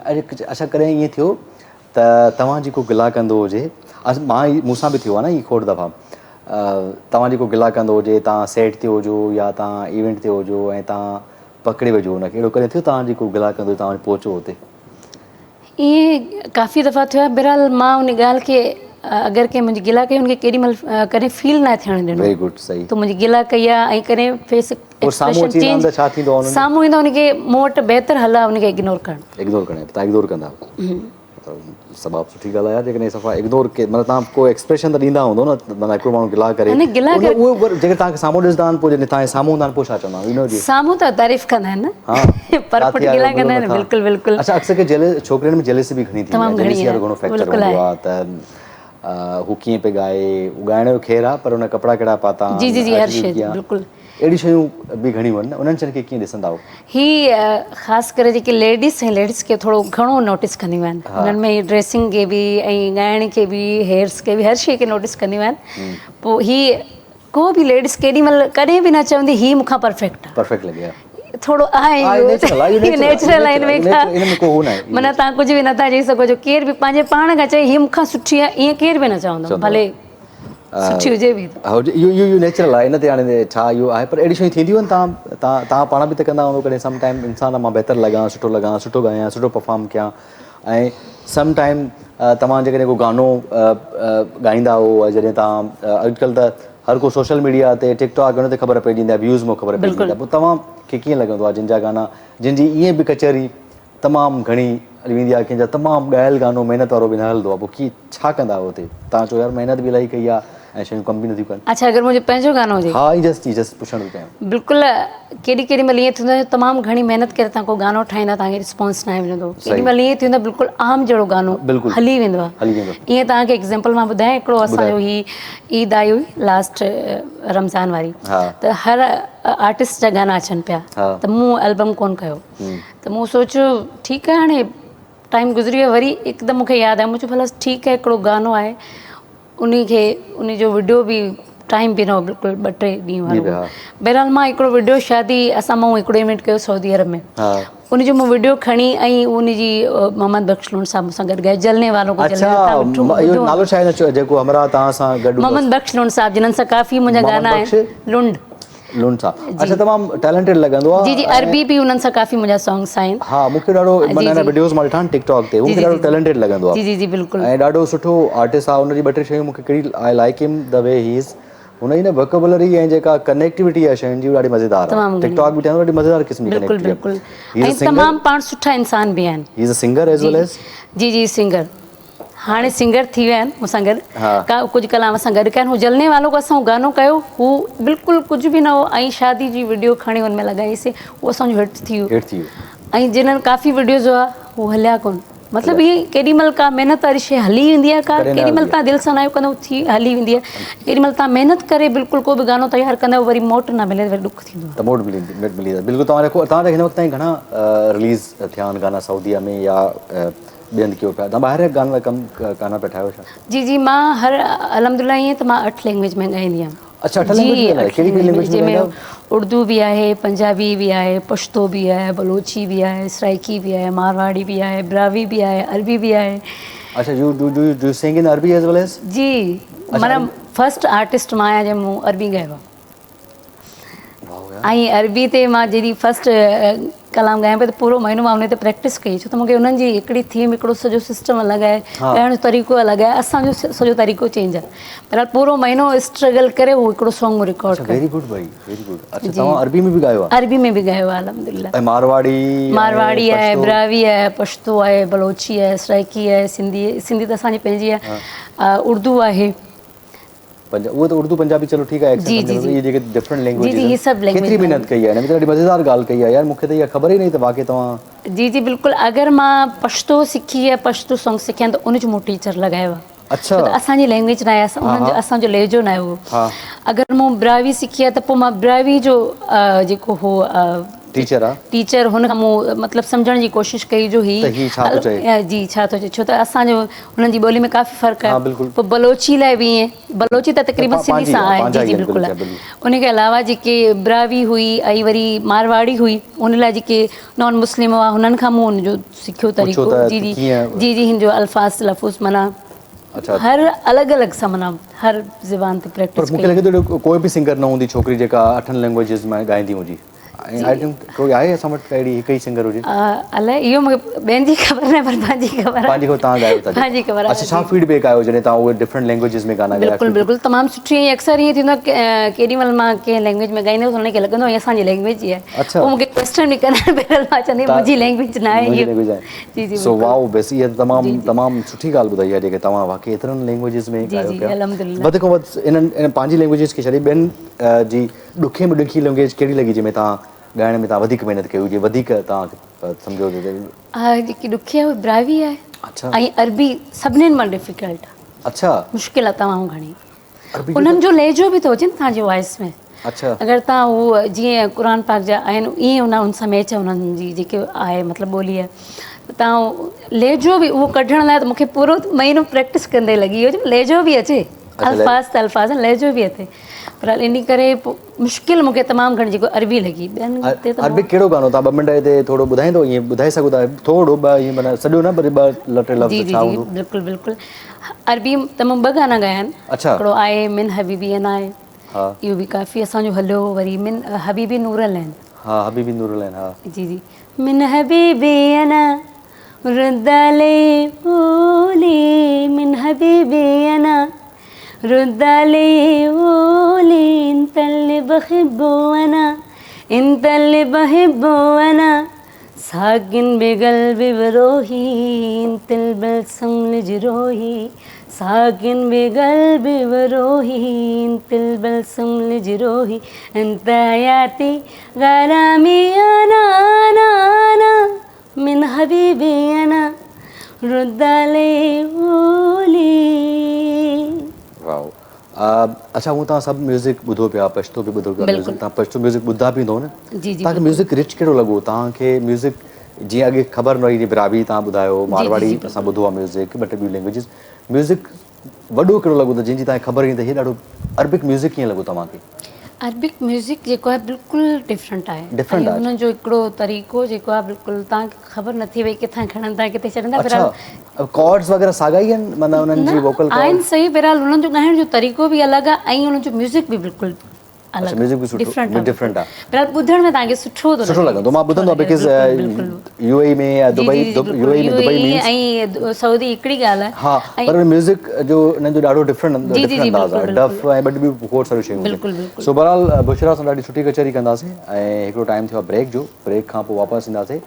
اڇا ڪڏهن ائين ٿيو ته توهان جي ڪو گلا ڪندو هجي مان مون سان به ٿيو آهي نه هي کوڙ دفعا توهان جي ڪو گلا ڪندو هجي توهان سيٽ تي هجو يا توهان ايونٽ تي هجو ۽ توهان پڪڙي وجهو ان کي اهڙو ڪڏهن ٿيو توهان جي ڪو گلا ڪندو هجي توهان پهچو اتي. ائين ڪافي دفعا ٿيو آهي بهرحال مان ان ڳالهه کي اگر ڪنهن منهنجي گلا ڪئي ان کي ڪيڏي مهل ڪڏهن فيل ناهي ٿيڻ ڏنو ويري گڊ صحيح تو منهنجي گلا ڪئي آهي ۽ ڪڏهن فيس پوء سامهون اچي ويندا آهن ته ڇا ٿيندو آهي انهن جو؟ سامهون ايندا ان کي مون وٽ بهتر حل آهي ان کي اگنور ڪرڻ. اگنور ڪرڻ توهان اگنور ڪندا سباب سٺي ڳالهه آهي جيڪڏهن صفا اگنور ڪي مطلب توهان ڪو ايڪسپريشن ته ڏيندا هوندو نه معنيٰ هڪڙو ماڻهو گلا ڪري نه گلا ڪري اهو جيڪڏهن توهان کي سامهون ڏسندا آهن پوء جڏهن توهان جي سامهون هوندا آهن پوء ڇا چوندا آهن اگنور جي سامهون ته تعريف ڪندا آهن نه پر پٽ گلا ڪندا آهن بلڪل بلڪل اڇا اڪثر ڪري جيلس ڇوڪرين ۾ جيلسي به گهڻي ٿيندي آهي جيلسي وارو گهڻو فيڪٽر هوندو آهي ته هو ڪيئن پئي ڳائي، هو ڳائڻ جو خير آ پر هن ڪپڙا ڪهڙا پاتا آهن، جي جي جي هر شيء بلڪل. اهڙيون شيون به گهڻيون آهن نه انهن شين کي ڪيئن ڏسندا آهيو؟ هي خاص ڪري جيڪي ليڊيز ۽ ليڊيز کي ٿورو گهڻو نوٽيس ڪنديون آهن انهن ۾ ڊريسنگ کي به ۽ ڳائڻ کي به هيئرس کي به هر شيء کي نوٽيس ڪنديون آهن پوء هي ڪو به ليڊيز ڪيڏي مهل ڪڏهن به نه چوندي هي مون کان پرفيڪٽ آ. پرفيڪٽ لڳي ها. ٿورو آهي اهو نيچرل آهي اهو نيچرل آهي ان ۾ ڪا ان ۾ ڪو هو ناهي معنيٰ توهان ڪجهه به نٿا چئي سگهو جو ڪير به پنهنجي پاڻ کان چئي هي مون کان سٺي آهي ائين ڪير به نه چوندو ڀلي سٺي هجي به ته هجي اهو اهو نيچرل آهي ان تي هاڻي ڇا اهو آهي پر اهڙيون شيون ٿينديون آهن توهان توهان توهان پاڻ به ته ڪندا هوندو ڪڏهن سم ٽائيم انسان مان بهتر لڳان سٺو لڳان سٺو ڳايان سٺو پرفارم ڪيان ۽ سم ٽائيم توهان جيڪڏهن ڪو گانو ڳائيندا هو جڏهن توهان اڄڪلهه ته هر ڪو سوشل ميڊيا تي ٽڪ ٽاڪ ان تي خبر پئجي ويندي آهي ويوز مان خبر پئجي ويندي آهي پوء توهان کي ڪيئن لڳندو آهي جن جا گانا جن جي ائين به ڪچهري تمام گهڻي هلي ويندي آهي ڪنهن جا تمام ڳايل گانو محنت وارو به نه هلندو آهي پوء ڪيئن ڇا ڪندا آهيو اتي توهان چئو يار محنت به الاهي ڪئي آهي ۽ شيون ڪم به نٿيون ڪن. اڇا اگر منهنجو پنهنجو گانو هجي. ها ائين جسٽ جسٽ پڇڻ ٿو چاهيان. بلڪل ڪيڏي ڪيڏي مهل ائين ٿيندو آهي تمام گهڻي محنت ڪري توهان ڪو گانو ٺاهيندا توهان کي رسپانس ناهي ملندو ڪيڏي مهل ائين ٿيندو آهي بلڪل عام جهڙو گانو هلي ويندو آهي هلي ويندو ائين توهان کي ايگزامپل مان ٻڌايان هڪڙو اسان جو هي عيد آئي هئي لاسٽ رمضان واري ته هر آرٽسٽ جا گانا اچن پيا ته مون البم ڪون ڪيو ته مون سوچيو ٺيڪ آهي هاڻي ٽائيم گذري ويو وري هڪدم مون کي ياد آيو مون چيو ڀلا ٺيڪ آهي هڪڙو گانو آهي انهي کي انهي جو وڊيو به ٽائيم به نه هو بلڪل ٻه ٽي ڏينهن وارو هو بهرحال مان هڪڙو وڊيو شادي اسان مون هڪڙو ايونٽ ڪيو سعودي عرب ۾ ان جو مون وڊيو کڻي ۽ ان جي محمد بخش لوڻ صاحب مون سان گڏ ڳايو جلني والو کو جلني اڇا اهو نالو ڇا آهي جيڪو همراهه توهان سان گڏ محمد بخش لوڻ صاحب جنن سان ڪافي منهنجا گانا آهن لنڊ. لون صاحب اڇا تمام ٽيلنٽيڊ لڳندو آ. جي جي عربي به انهن سان ڪافي منهنجا سانگس آهن. ها مون کي ڏاڍو معنيٰ ان وڊيوز مان ڏٺا آهن ٽڪ ٽاڪ تي مون کي ڏاڍو ٽيلنٽيڊ لڳندو آ. جي جي جي بلڪل. ۽ ڏاڍو سٺو آرٽسٽ آ ان جي ٻه ٽي شيون مون کي ڪهڙي I like Hum the V he از هن جي نه ووڪيبلري ۽ جيڪا ڪنيڪٽيوٽي آ شين جي ڏاڍي مزيدار آ ٽڪ ٽاڪ به ٺاهيندو ڏاڍي مزيدار قسم جي بلڪل بلڪل ۽ تمام پاڻ سٺا انسان به آهن. He is a singer as well as جي جي سنگر. هاڻي سنگر ٿي ويا آهن مون سان گڏ ڪا ڪجهه ڪلام اسان گڏ ڪيا آهن هو جلني والو ڪو اسان گانو ڪيو هو بلڪل ڪجهه به نه هو ۽ شادي جي وڊيو کڻي ان ۾ لڳائي سي هو اسان جو هٽ ٿي ويو هٽ ٿي ويو ۽ جنھن ڪافي وڊيوز هئا هو هليا ڪون مطلب هي ڪيڏي مهل ڪا محنت واري شي هلي ويندي آهي ڪا ڪيڏي مهل تان دل سان ناهيو ڪندا ٿي هلي ويندي آهي ڪيڏي مهل تان محنت ڪري بلڪل ڪو به گانو تيار ڪندا وري موٽ نه ملي وري ڏک ٿيندو آهي ته موٽ ملي ملي بلڪل توهان جا توهان جا هن وقت تائين گهڻا رليز ٿيا آهن گانا سعوديه ۾ يا ٻين هنڌ ڪيو پيا توهان ٻاهر جا گانا ڪم گانا پيا ٺاهيو ڇا؟ جي جي مان هر الحمدلله ائين ته مان اٺ لينگويج ۾ ڳائيندي آهيان. اڇا اٺ لينگويج ۾ ڳائيندا ڪهڙي ڪهڙي لينگويج ۾ ڳائيندا آهيو؟ اردو به آهي پنجابي به آهي پشتو به آهي بلوچي به آهي سرائيڪي به آهي مارواڙي به آهي براهوي به آهي عربي به آهي. اڇا you do do you sing in عربي ايز ويل ايز؟ جي معنيٰ فرسٽ آرٽسٽ مان آهيان جنهن مون عربي ڳايو آهي. ۽ عربي تي مان جڏهن فرسٽ ڪلام ڳايان پئي ته پورو مهينو مان ان تي پريڪٽس ڪئي ڇو ته مونکي انهن جي هڪڙي ٿيم هڪڙو سڄو سسٽم الڳ آهي ڳائڻ جو طريقو الڳ آهي اسان جو سڄو طريقو چينج آهي بهرحال پورو مهينو اسٽرگل ڪري هو هڪڙو سانگ مون رڪارڊ ڪيو. ويري گڊ ڀائي ويري گڊ اڇا توهان عربي ۾ به ڳايو آهي؟ عربي ۾ به ڳايو آهي الحمدلله. ۽ مارواڙي مارواڙي آهي براهوي آهي پشتو آهي بلوچي آهي سرائيڪي آهي سنڌي سنڌي ته اسان جي پنهنجي آهي اردو آهي. پنجاب اهو ته اردو پنجابي چلو ٺيڪ آهي جي جي اهي جيڪي ڊفرنٽ لينگويجز جي جي هي سڀ لينگويج ڪيتري محنت ڪئي آهي هن ۾ ته ڏاڍي مزيدار ڳالهه ڪئي آهي يار مون کي ته اها خبر ئي نه هئي ته واقعي توهان جي جي بلڪل اگر مان پشتو سکي يا پشتو سانگ سکيا ته ان جو مون ٽيچر لڳايو آهي اڇا ته اسان جي لينگويج نه آهي اسان انهن جو اسان جو لهجو نه آهي اهو اگر مون براهوي سکي آهي ته پوء مان براهوي جو جيڪو هو ٽيچر آ. ٽيچر هن کان مون مطلب سمجهڻ جي ڪوشش ڪئي جو هي ته هي ڇا ٿو چئي. جي ڇا ٿو چئي ڇو ته اسان جو هنن جي ٻولي ۾ ڪافي فرق آهي بلڪل پوء بلوچي لاء به ائين بلوچي ته تقريبن سنڌي سان آهي جي جي بلڪل ان کي علاوه جيڪي براهوي هئي ۽ وري مارواڙي هئي ان لاء جيڪي نان مسلم هئا هنن کان مون ان جو سکيو طريقو جي جي جي جي هن جو الفاظ تلفظ معنيٰ هر الڳ الڳ سان معنيٰ هر زبان تي پريڪٽس پر مون کي لڳي ٿو ڪوئي به سنگر نه هوندي ڇوڪري جيڪا اٺن لينگويجز ۾ ڳائيندي هجي. ۽ I think ڪوئي آهي اسان وٽ اهڙي هڪ ئي سنگر هجي. الائي اهو مونکي ٻين جي خبر ناهي پر پنهنجي خبر آهي. پنهنجي خبر توهان ڳايو ٿا پنهنجي خبر آهي. اڇا ڇا فيڊ بيڪ آيو جڏهن توهان اهي ڊفرنٽ لينگويجز ۾ گانا ڳايا. بلڪل بلڪل تمام سٺي ۽ اڪثر ائين ٿيندو آهي ڪيڏي مهل مان ڪنهن لينگويج ۾ ڳائيندي هيس انهن کي لڳندو هو هي اسان جي لينگويج ئي آهي. اڇا. پوء مونکي ڪويسچن به ڪندا آهن بهرحال مان چوندي آهيان منهنجي لينگويج ناهي منهنجي لينگويج آهي. جي جي سو واو بس اها تمام تمام سٺي ڳالهه ٻڌائي آهي جيڪي توهان واقعي ايترن لينگويجز ۾ ڳايو پيا. وڌ کان وڌ انهن پنهنجي لينگويجز کي ڇڏي ٻين جي ڏکي ۾ ڏکي لينگويج ڪهڙي لڳي جنهن ۾ توهان ڳائڻ ۾ توهان وڌيڪ محنت ڪئي هجي وڌيڪ توهان سمجهو ته. ها جيڪي ڏکي آهي اها براهوي آهي اڇا ۽ عربي سڀنين مان ڊفيڪلٽ آهي. اڇا مشڪل آهي تمام گهڻي انهن جو لهجو به ٿو اچي نه توهان جي وائس ۾ اڇا اگر توهان هو جيئن قرآن پاڪ جا آهن ائين ان سان ميچ انهن جي جيڪي آهي مطلب ٻولي آهي ته توهان لهجو به اهو ڪڍڻ لاء ته مونکي پورو مهينو پريڪٽس ڪندي لڳي ويو لهجو به اچي الفاظ ته الفاظ آهن لهجو به اچي پر انهي ڪري پوء مشڪل مونکي تمام گهڻي جيڪو عربي لڳي ٻين تي ته عربڪ ڪهڙو گانو تان ٻه منٽ هتي ٿورو ٻڌائيندو ائين ٻڌائي سگهو ٿا ٿورو ٻه ائين معنيٰ سڄو نه پر ٻه ٽي لفظ ڇا هوندو جي جي بلڪل بلڪل عربي ته مون ٻه گانا ڳايا آهن اڇا هڪڙو آهي من حبيبي انا آهي ها اهو به ڪافي اسان جو هليو وري من حبيبي نور العين ها حبيبي نور العين ها جي جي من حبيبي انا رد علي قولي من حبيبي انا رد علي قولي انت اللي بحبه وانا انت اللي بحبه وانا ساكن بقلبي بروحي انت البلسم لجروحي ساكن بقلبي بروحي انت البلسم لجروحي انت حياتي غرامي انا انا انا من حبيبي انا رد علي قولي. واو اڇا هون توهان سڀ ميوزڪ ٻڌو پيا پشتو به ٻڌو پيا ميوزڪ توهان پشتو ميوزڪ ٻڌا به هوندو نه جي جي توهان کي ميوزڪ رچ ڪهڙو لڳو توهان کي ميوزڪ جيئن اڳي خبر نه هئي جيئن براهوي توهان ٻڌايو مارواڙي اسان ٻڌو آهي ميوزڪ ٻه ٽي ٻيون لينگويجز ميوزڪ وڏو ڪهڙو لڳو ته جنهن جي توهان کي خبر ئي نه ته هي ڏاڍو عربڪ ميوزڪ ڪيئن لڳو توهان کي؟ عربڪ ميوزڪ جيڪو آهي بلڪل ڊفرنٽ آهي ڊفرنٽ ۽ آهي ان جو هڪڙو طريقو جيڪو آهي بلڪل توهان کي خبر نه ٿي وئي ڪٿان کڻن ٿا ڪٿي ڇڏن ٿا اڇا ڪارڊز وغيره ساڳا ئي آهن معنيٰ انهن جي ووڪل آهن صحيح بهرحال انهن جو ڳائڻ جو طريقو به الڳ آهي ۽ انهن جو ميوزڪ به بلڪل الڳ ميوزڪ به سٺو ڊفرنٽ آ ڊفرنٽ آ بهرحال ٻڌڻ ۾ توهان کي سٺو ٿو سٺو لڳندو مان ٻڌندو آ because U اي ۾ يا دبئي يو اي ۾ دبئي مينز ۽ سعودي هڪڙي ڳالهه آ ها پر ميوزڪ جو انهن جو ڏاڍو ڊفرنٽ ڊفرنٽ انداز آ ڊف ۽ ٻه ٻيون کوڙ ساريون شيون بلڪل بلڪل سو بهرحال بشرا سان ڏاڍي سٺي ڪچهري ڪنداسين ۽ هڪڙو ٽائيم ٿيو آ بريڪ جو بريڪ کان پوء واپس اينداسين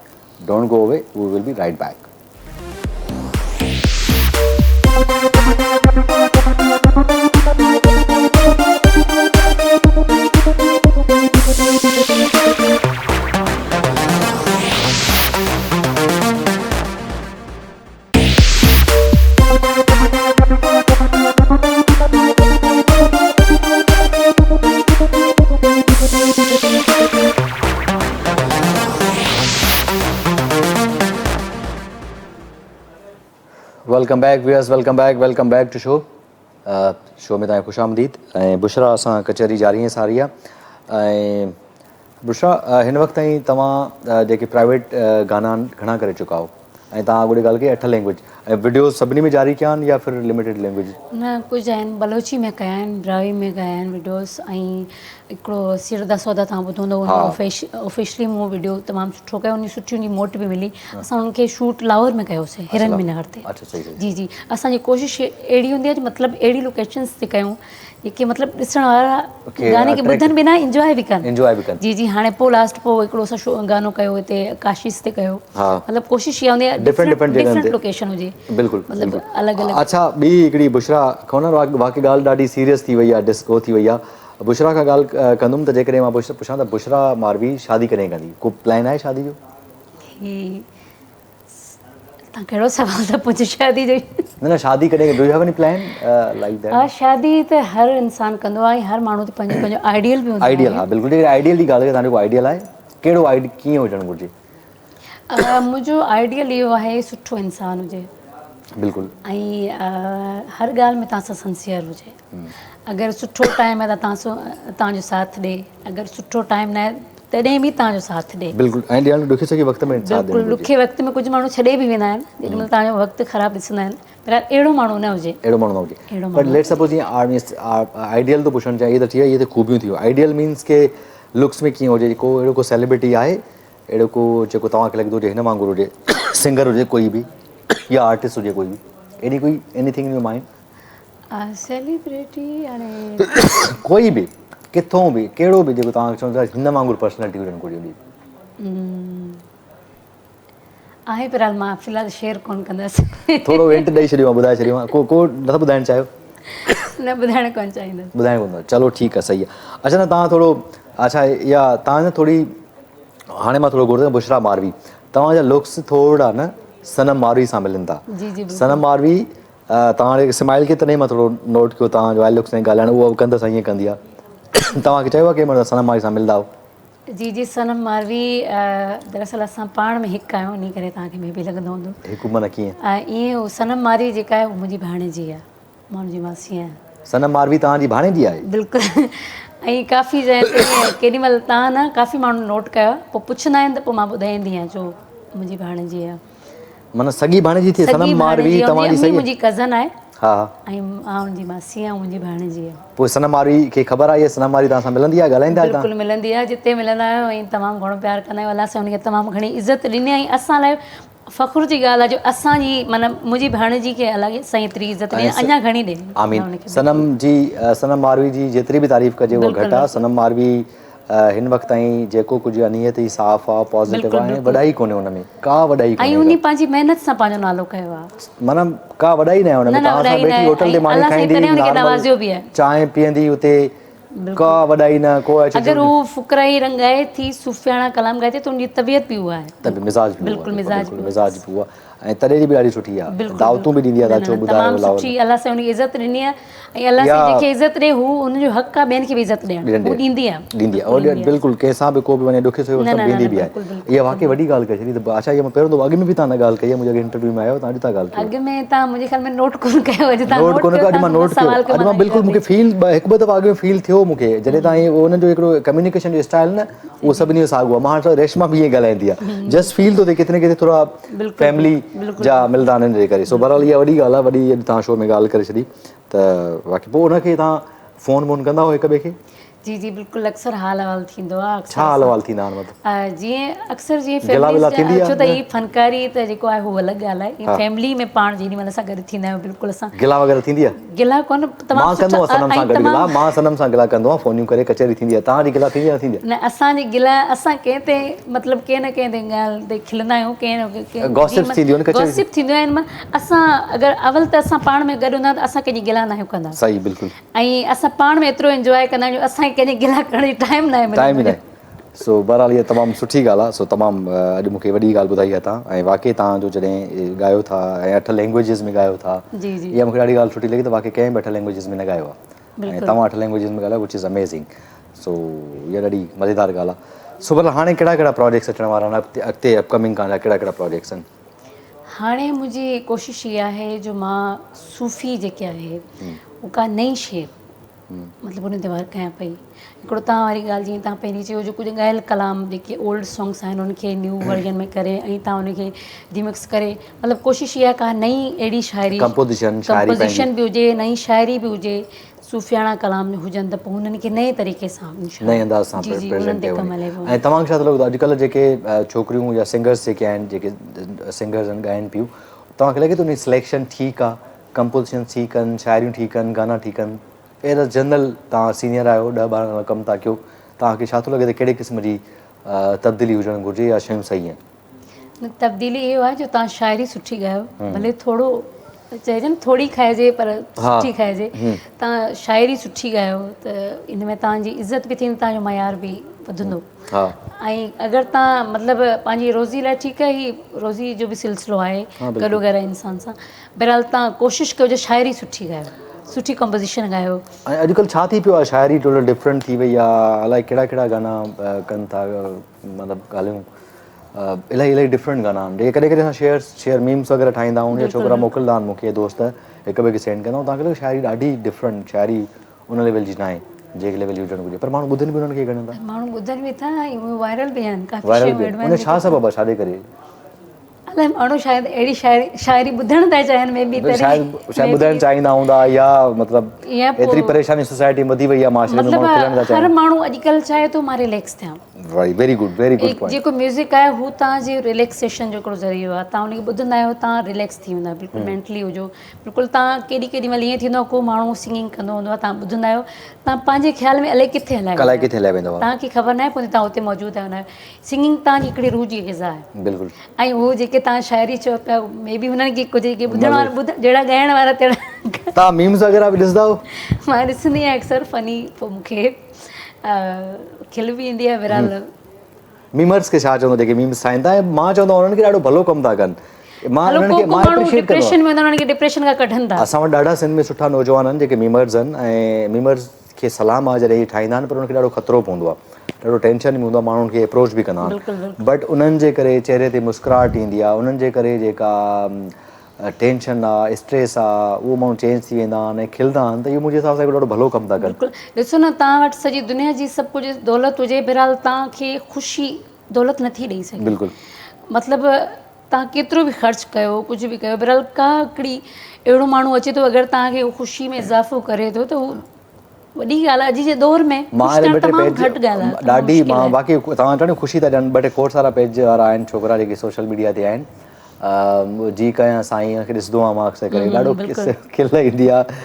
don't go away we will be right back. Welcome back viewers welcome back welcome back to show show ۾ توهان خوش آمديد ۽ بشرا سان ڪچهري جاري ۽ ساري آهي ۽ بشرا هن وقت تائين توهان جيڪي پرائيويٽ گانا گهڻا ڪري چڪا آهيو ۽ توهان اڳوڻي ڳالهه ڪئي اٺ لينگويج ۽ وڊيوز سڀني ۾ جاري ڪيا آهن يا ڦر لميٽيڊ لينگويج؟ نه ڪجهه آهن بلوچي ۾ ڪيا آهن براهوي ۾ ڪيا آهن وڊيوز ۽ هڪڙو سر دا سودا توهان ٻڌو هوندو آفيشلي مون وڊيو تمام سٺو ڪيو ان سٺي ان جي موٽ به ملي اسان ان کي شوٽ لاهور ۾ ڪيوسي هرن مينار تي جي جي اسان جي ڪوشش اهڙي هوندي آهي مطلب اهڙي لوڪيشنس تي ڪيون جيڪي مطلب ڏسڻ وارا گاني کي ٻڌن به نه انجواء به ڪن انجواء به ڪن جي جي هاڻي پو لاسٽ پو هڪڙو اسان شو گانو ڪيو هتي ڪاشيس تي ڪيو مطلب ڪوشش اها هوندي آهي ڊفرنٽ ڊفرنٽ ڊفرنٽ لوڪيشن هجي بلڪل مطلب الڳ الڳ اڇا ٻي هڪڙي بشرا کان نه واقعي ڳالهه ڏاڍي سيريس ٿي وئي آهي ڊسڪو ٿي وئي آهي بشرا کان ڳالهه ڪندم ته جيڪڏهن مان پڇان ته بشرا ماروي شادي ڪڏهن ڪندي ڪو پلان آهي شادي جو هي تان ڪهڙو سوال ٿا پڇو شادي جو نه نه شادي ڪڏهن do you have any plan like that ها شادي ته هر انسان ڪندو آهي هر ماڻهو ته پنهنجو پنهنجو آئيڊيل به هوندو آهي آئيڊيل ها بلڪل جيڪڏهن آئيڊيل جي ڳالهه ڪجي تان جو ڪو آئيڊيل آهي ڪهڙو آئيڊ ڪيئن هجڻ گهرجي منهنجو آئيڊيل اهو آهي سٺو انسان هجي بلڪل ۽ هر ڳالهه ۾ تان سان سنسيئر هجي اگر سٺو ٽائيم آهي ته تان سو تان جو ساٿ ڏي اگر سٺو ٽائيم نه آهي تڏهن به تان جو ساٿ ڏي. بلڪل ۽ ڏيڻ ڏکي سکي وقت ۾ ساٿ ڏيڻ بلڪل ڏکي وقت ۾ ڪجهه ماڻهو ڇڏي به ويندا آهن جيڏي مهل تان جو وقت خراب ڏسندا آهن پر اهڙو ماڻهو نه هجي اهڙو ماڻهو نه هجي پر ليٽ سپوز جيئن آئيڊيل ٿو پڇڻ چاهيان اهي ته ٺيڪ آهي اهي ته خوبيون ٿي ويون آئيڊيل مينس ڪي لڪس ۾ ڪيئن هجي ڪو اهڙو ڪو سيلبرٽي آهي اهڙو ڪو جيڪو توهان کي لڳندو هجي هن وانگر هجي سنگر هجي ڪوئي به يا آرٽسٽ هجي ڪوئي به اهڙي ڪوئي anything in your mind celebrity هاڻي ڪوئي به ڪٿون به ڪهڙو به جيڪو توهان کي چوندو هن وانگر پرسنالٽي هجڻ گهرجي هن جي. آهي پر حال مان في الحال شيئر ڪون ڪندس. ٿورو هنٽ ڏئي ڇڏيو مان ٻڌائي ڇڏيو ڪو ڪو نٿا ٻڌائڻ چاهيو. نه ٻڌائڻ ڪون چاهيندس. ٻڌائڻ ڪون چلو ٺيڪ آ صحيح آ اڇا نه توهان ٿورو اڇا يا توهان نه ٿوري هاڻي مان ٿورو غور ڪيو بشرا ماروي توهان جا لڪس ٿورا نه صنم ماروي سان ملن ٿا جي جي صنم ماروي توهان جي سمائل کي تڏهن مان ٿورو نوٽ ڪيو توهان جو آئي لڪس ۽ ڳالهائڻ اهو به ڪنڌ سان ائين ڪندي آهي توهان کي چيو آهي ڪنهن مهل صنم ماروي سان ملندا آهيو. جي جي صنم ماروي دراصل اسان پاڻ ۾ هڪ آهيون انهي ڪري توهان کي مي بي لڳندو هوندو. هڪ معنيٰ ڪيئن؟ ائين هو صنم ماروي جيڪا آهي اها منهنجي ڀاڻيجي آهي مان ان جي ماسي آهيان. صنم ماروي توهان جي ڀاڻيجي آهي؟ بلڪل ۽ ڪافي جاين تي ڪيڏي مهل توهان نه ڪافي ماڻهن نوٽ ڪيو آهي پوء پڇندا آهن ته پوء مان ٻڌائيندي آهيان جو منهنجي ڀاڻيجي آهي. معنيٰ سڳي ڀاڻيجي ٿئي صنم ماروي توهان جي سڳي منهنجي ڪزن آهي ها ها ۽ مان ان جي ماسي آهيان منهنجي ڀاڻيجي آهي. پوء صنم ماروي کي خبر آهي صنم ماروي توهان سان ملندي آهي ڳالهائيندا آهيو توهان؟ بلڪل ملندي آهي جتي ملندا آهيون ۽ تمام گهڻو پيار ڪندا آهيون الله سائين ان کي تمام گهڻي عزت ڏني آهي ۽ اسان لاء فخر جي ڳالهه آهي جو اسان جي معنيٰ منهنجي ڀاڻيجي کي الله سائين ايتري عزت ڏني اڃا گهڻي ڏي. آمين صنم جي صنم ماروي جي جيتري به تعريف ڪجي اها گهٽ آهي صنم ماروي هن وقت تائين جيڪو ڪجهه آ نيت ئي صاف آ پازيٽو آ ۽ وڏائي ڪونهي ان ۾ ڪا وڏائي ڪونهي ۽ انهي پنهنجي محنت سان پنهنجو نالو ڪيو آ. معنيٰ ڪا وڏائي ناهي ان ۾ توهان سان ويٺي هوٽل تي ماني کائيندي نارمل چانهه پيئندي اتي ڪا وڏائي نه ڪو اگر هو فقرائي رنگ ڳائي ٿي صوفياڻا ڪلام ڳائي ٿي ته ان جي طبيعت به اها آهي طبيعت مزاج به بلڪل مزاج به مزاج به اها ۽ تڏي جي به ڏاڍي سٺي آ دعوتون به ڏيندي آ ته اچو ٻڌايو تمام سٺي الله سائين ان کي عزت ڏني آ ۽ الله سائين جنهن کي عزت ڏي هو ان جو حق آ ٻين کي به عزت ڏيڻ هو ڏيندي آ ڏيندي آ بلڪل ڪنهن سان به ڪو به وڃي ڏکي سکي وقت ۾ ڏيندي به آهي اها واقعي وڏي ڳالهه ڪري ڇڏي ته اڇا اها مان پهريون دفعو اڳ ۾ به توهان نه ڳالهه ڪئي آ منهنجي اڳ انٽرويو ۾ آيو توهان اڄ ٿا ڳالهه ڪيو اڳ ۾ توهان منهنجي خيال ۾ نوٽ ڪونه ڪيو اڄ توهان نوٽ ڪونه ڪيو اڄ مان نوٽ ڪيو اڄ مان بلڪل مونکي فيل هڪ ٻه دفعا اڳ ۾ فيل ٿيو مونکي جڏهن توهان انهن جو هڪڙو ڪميونيڪيشن جو اسٽائل نه اهو سڀني جو ساڳيو آ مان هاڻ ريشما به ائين ڳالهائيندي آ جسٽ فيل ٿو ٿئي ڪٿي نه ڪٿي ٿورا فيملي جا ملدا آهن ان جي ڪري سو بهرحال اها وڏي ڳالهه آ وڏي اڄ توهان شو ۾ ڳالهه ڪري ڇڏي ته باقي پوء ان کي توهان فون بون ڪندا هو هڪ ٻئي کي؟ جي جي بلڪل اڪثر حال احوال ٿيندو آ اڪثر ڇا حال احوال ٿيندا آهن مطلب؟ جيئن اڪثر جيئن گلا فيمليز ولا ٿيندي آ ڇو ته نه؟ هي فنڪاري ته جيڪو آهي هو الڳ ڳالهه آهي ها. فيملي ۾ پاڻ جيڏي مهل اسان گڏ ٿيندا آهيون بلڪل اسان گلا وغيره ٿيندي آ؟ گلا ڪونه تمام مان ڪندو آهيان صنم سٺا سان ۽ گڏ گلا تمام مان صنم سان گلا ڪندو آهيان فونيون ڪري ڪچهري ٿيندي آ توهان جي گلا ٿيندي آ نه ٿيندي آ؟ نه اسان جي گلا اسان ڪنهن تي مطلب ڪنهن نه ڪنهن تي ڳالهه تي کلندا آهيون ڪنهن نه ڪنهن گاسپس ٿينديون آهن ڪچهري گاسپ ٿينديون آهن اسان اگر اول ته اسان پاڻ ۾ گڏ هوندا آهيون ته اسان ڪنهن جي گلا ناهيون ڪندا. صحيح بلڪل. ۽ اسان پاڻ ۾ ايترو انجواء ڪندا آهيون جو اسان کي ڪنهن جي گلا ڪرڻ جي ٽائيم ناهي ٽائيم ئي ملندو. ناهي سو بهرحال اها تمام سٺي ڳالهه آهي سو تمام اڄ مون کي وڏي ڳالهه ٻڌائي آهي توهان ۽ واقعي توهان جو جڏهن ڳايو ٿا ۽ اٺ لينگويجز ۾ ڳايو ٿا جي جي اها مون کي ڏاڍي ڳالهه سٺي لڳي ته واقعي ڪنهن به اٺ لينگويجز ۾ نه ڳايو آهي ۽ بلڪل توهان اٺ لينگويجز ۾ ڳالهايو وچ از اميزنگ سو اها ڏاڍي مزيدار ڳالهه آهي سو بهرحال هاڻي ڪهڙا ڪهڙا پراجيڪٽس اچڻ وارا آهن اڳتي اپ ڪمنگ ڪان جا ڪهڙا ڪهڙا پراجيڪٽس آهن. هاڻي منهنجي ڪوشش اها آهي جو مان صوفي جيڪي آهي هو ڪا نئين شيء مطلب ان تي ورڪ ڪيان پئي هڪڙو توهان واري ڳالهه جيئن توهان پهرين چيو جو ڪجهه ڳايل ڪلام جيڪي اولڊ سانگس آهن ان کي نيو ورجن ۾ ڪري ۽ توهان ان کي ريمڪس ڪري مطلب ڪوشش اها ڪا نئين اهڙي شاعري ڪمپوزيشن شاعري ڪمپوزيشن به هجي نئين شاعري به هجي صوفياڻا ڪلام هجن ته پوء انهن کي نئين طريقي سان انشاء نئين انداز سان جي جي انهن پريزنٽ تي ڪيو ڪم وڃي هلي پيو. ۽ توهان کي ڇا ٿو لڳي ته اڄڪلهه جيڪي ڇوڪريون يا سنگرس جيڪي آهن جيڪي سنگرس آهن ڳائن پيون توهان کي لڳي ٿو ان جي سليڪشن ٺيڪ آ ڪمپوزيشن ٺيڪ آهن شاعريون ٺيڪ آهن گانا ٺيڪ آهن ايز ا جنرل توهان سينيئر آهيو ڏهه ٻارهن سال ڪم ٿا ڪيو توهان کي ڇا ٿو لڳي ته ڪهڙي قسم جي تبديلي هجڻ گهرجي يا شيون صحيح آهن. نه تبديلي اهو آهي جو توهان شاعري سٺي ڳايو ڀلي ٿورو چئجي نه ٿوري کائجي پر سٺي کائجي توهان شاعري سٺي ڳايو ته ان ۾ توهان جي عزت به ٿيندي توهان جو معيار به وڌندو ۽ اگر توهان مطلب پنهنجي روزي لاء ٺيڪ آهي هي روزي جو به سلسلو آهي گڏو گڏ انسان سان بهرحال توهان ڪوشش ڪيو جو شاعري سٺي ڳايو سٺي ڪمپوزيشن ڳايو. ۽ اڄڪلهه ڇا ٿي پيو آهي شاعري ٽوٽل ڊفرنٽ ٿي وئي آهي الائي ڪهڙا ڪهڙا گانا ڪن ٿا مطلب ڳالهيون الاهي الاهي ڊفرنٽ گانا آهن جيڪي ڪڏهن ڪڏهن اسان شيئر شيئر ميمس وغيره ٺاهيندا آهيون يا ڇوڪرا موڪلدا آهن مونکي دوست هڪ ٻئي کي سينڊ ڪندا آهيون تان کي شاعري ڏاڍي ڊفرنٽ شاعري ان ليول جي ناهي جيڪي ليول جي هجڻ گهرجي پر ماڻهو ٻڌن به انهن کي گهڻن ٿا ماڻهو ٻڌن به ٿا ۽ اهي وائرل به آهن ڪافي وائرل به آهن ان ڇا سبب آهي ڇا جي ڪري الائي ماڻهو شايد اهڙي شاعري شاعري ٻڌڻ ٿا چاهين مي بي شايد شايد ٻڌڻ چاهيندا هوندا يا مطلب ايتري پريشاني سوسائٽي ۾ وڌي وئي آهي معاشري ۾ ماڻهو کلڻ ٿا چاهين هر ماڻهو اڄڪلهه چاهي ٿو مان رليڪس ٿيان right very good very good point جيڪو ميوزڪ آهي هو توهان جي رليڪسيشن جو هڪڙو ذريعو آهي توهان ان کي ٻڌندا آهيو توهان رليڪس ٿي ويندا آهيو بلڪل مينٽلي هجو بلڪل توهان ڪيڏي ڪيڏي مهل ائين ٿيندو آهي ڪو ماڻهو سنگنگ ڪندو هوندو آهي توهان ٻڌندا آهيو توهان پنهنجي خيال ۾ الائي ڪٿي هلائي الائي ڪٿي هليا ويندا توهان کي خبر ناهي پوندي توهان اتي موجود آهيو نه سنگنگ توهان جي هڪڙي روح جي غذا آهي بلڪل ۽ هو جيڪي توهان شاعري چئو پيا مي بي هنن کي ڪجهه جيڪي ٻڌڻ وارا ٻڌ جهڙا ڳائڻ وارا تهڙا توهان ميمز وغيره به ڏسندا آهيو مان ڏسندي آهيان اڪثر فني پوء مون کي کل به ايندي آهي بهرحال. ميمرز کي ڇا چوندو جيڪي ميمز ٺاهين ٿا ۽ مان چوندو آهيان انهن کي ڏاڍو ڀلو ڪم ٿا ڪن مان انهن کي مان اپريشيئيٽ ڪندو آهيان انهن کي ڊپريشن کان ڪڍن ٿا. اسان وٽ ڏاڍا سنڌ ۾ سٺا نوجوان آهن جيڪي ميمرز آهن ۽ ميمرز کي سلام آهي جڏهن هي ٺاهيندا آهن پر انهن کي ڏاڍو خطرو پوندو آهي ڏاڍو ٽينشن به هوندو آهي ماڻهن کي اپروچ به ڪندا آهن بٽ انهن جي ڪري چهري تي مسڪراهٽ ايندي آهي انهن جي ڪري جيڪا ٽينشن آ اسٽريس آ اهو ماڻهو چينج ٿي ويندا آهن ۽ کلندا آهن ته اهو منهنجي حساب سان هڪ ڏاڍو ڀلو ڪم ٿا ڪن. بلڪل ڏسو نه توهان وٽ سڄي دنيا جي سڀ ڪجهه دولت هجي بهرحال توهان کي خوشي دولت نٿي ڏئي سگهي بلڪل مطلب توهان ڪيترو به خرچ ڪيو ڪجهه به ڪيو بهرحال ڪا هڪڙي اهڙو ماڻهو اچي ٿو اگر توهان کي خوشي ۾ اضافو ڪري ٿو ته هو وڏي ڳالهه آهي اڄ جي دور ۾ خوش ٿيڻ تمام گهٽ ڳالهه آهي ڏاڍي مان باقي توهان چئو خوشي ٿا ڏين ٻه ٽي کوڙ سارا پيج وارا آهن ڇوڪرا جيڪي سوشل ميڊيا تي آهن جي ڪيان سائين کي ڏسندو آهيان مان اڪثر ڪري ڏاڍو کل ايندي آهي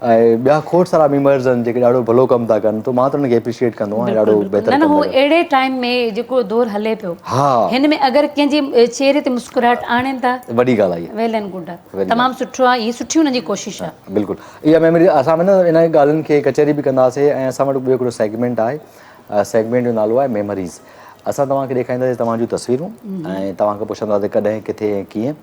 ۽ ٻيا کوڙ سارا ميمرز آهن جيڪي ڏاڍو ڀلو ڪم ٿا ڪن ته مان ته انهن کي اپريشيئيٽ ڪندو آهيان ڏاڍو بهتر نه نه هو اهڙي ٽائيم ۾ جيڪو دور هلي پيو ها هن ۾ اگر ڪنهن جي چهري تي مسڪراهٽ آڻين ٿا وڏي ڳالهه آهي ويل اينڊ گڊ آهي تمام سٺو آهي هي سٺي انهن جي ڪوشش آهي بلڪل اها ميموري اسان نه انهن ڳالهين کي ڪچهري به ڪنداسي ۽ اسان وٽ ٻيو هڪڙو سيگمينٽ آهي سيگمينٽ جو نالو آهي ميموريز اسان توهان کي ڏيکارينداسين توهان جون تصويرون ۽ توهان کان پڇنداسين ڪڏهن ڪٿي ۽ ڪيئن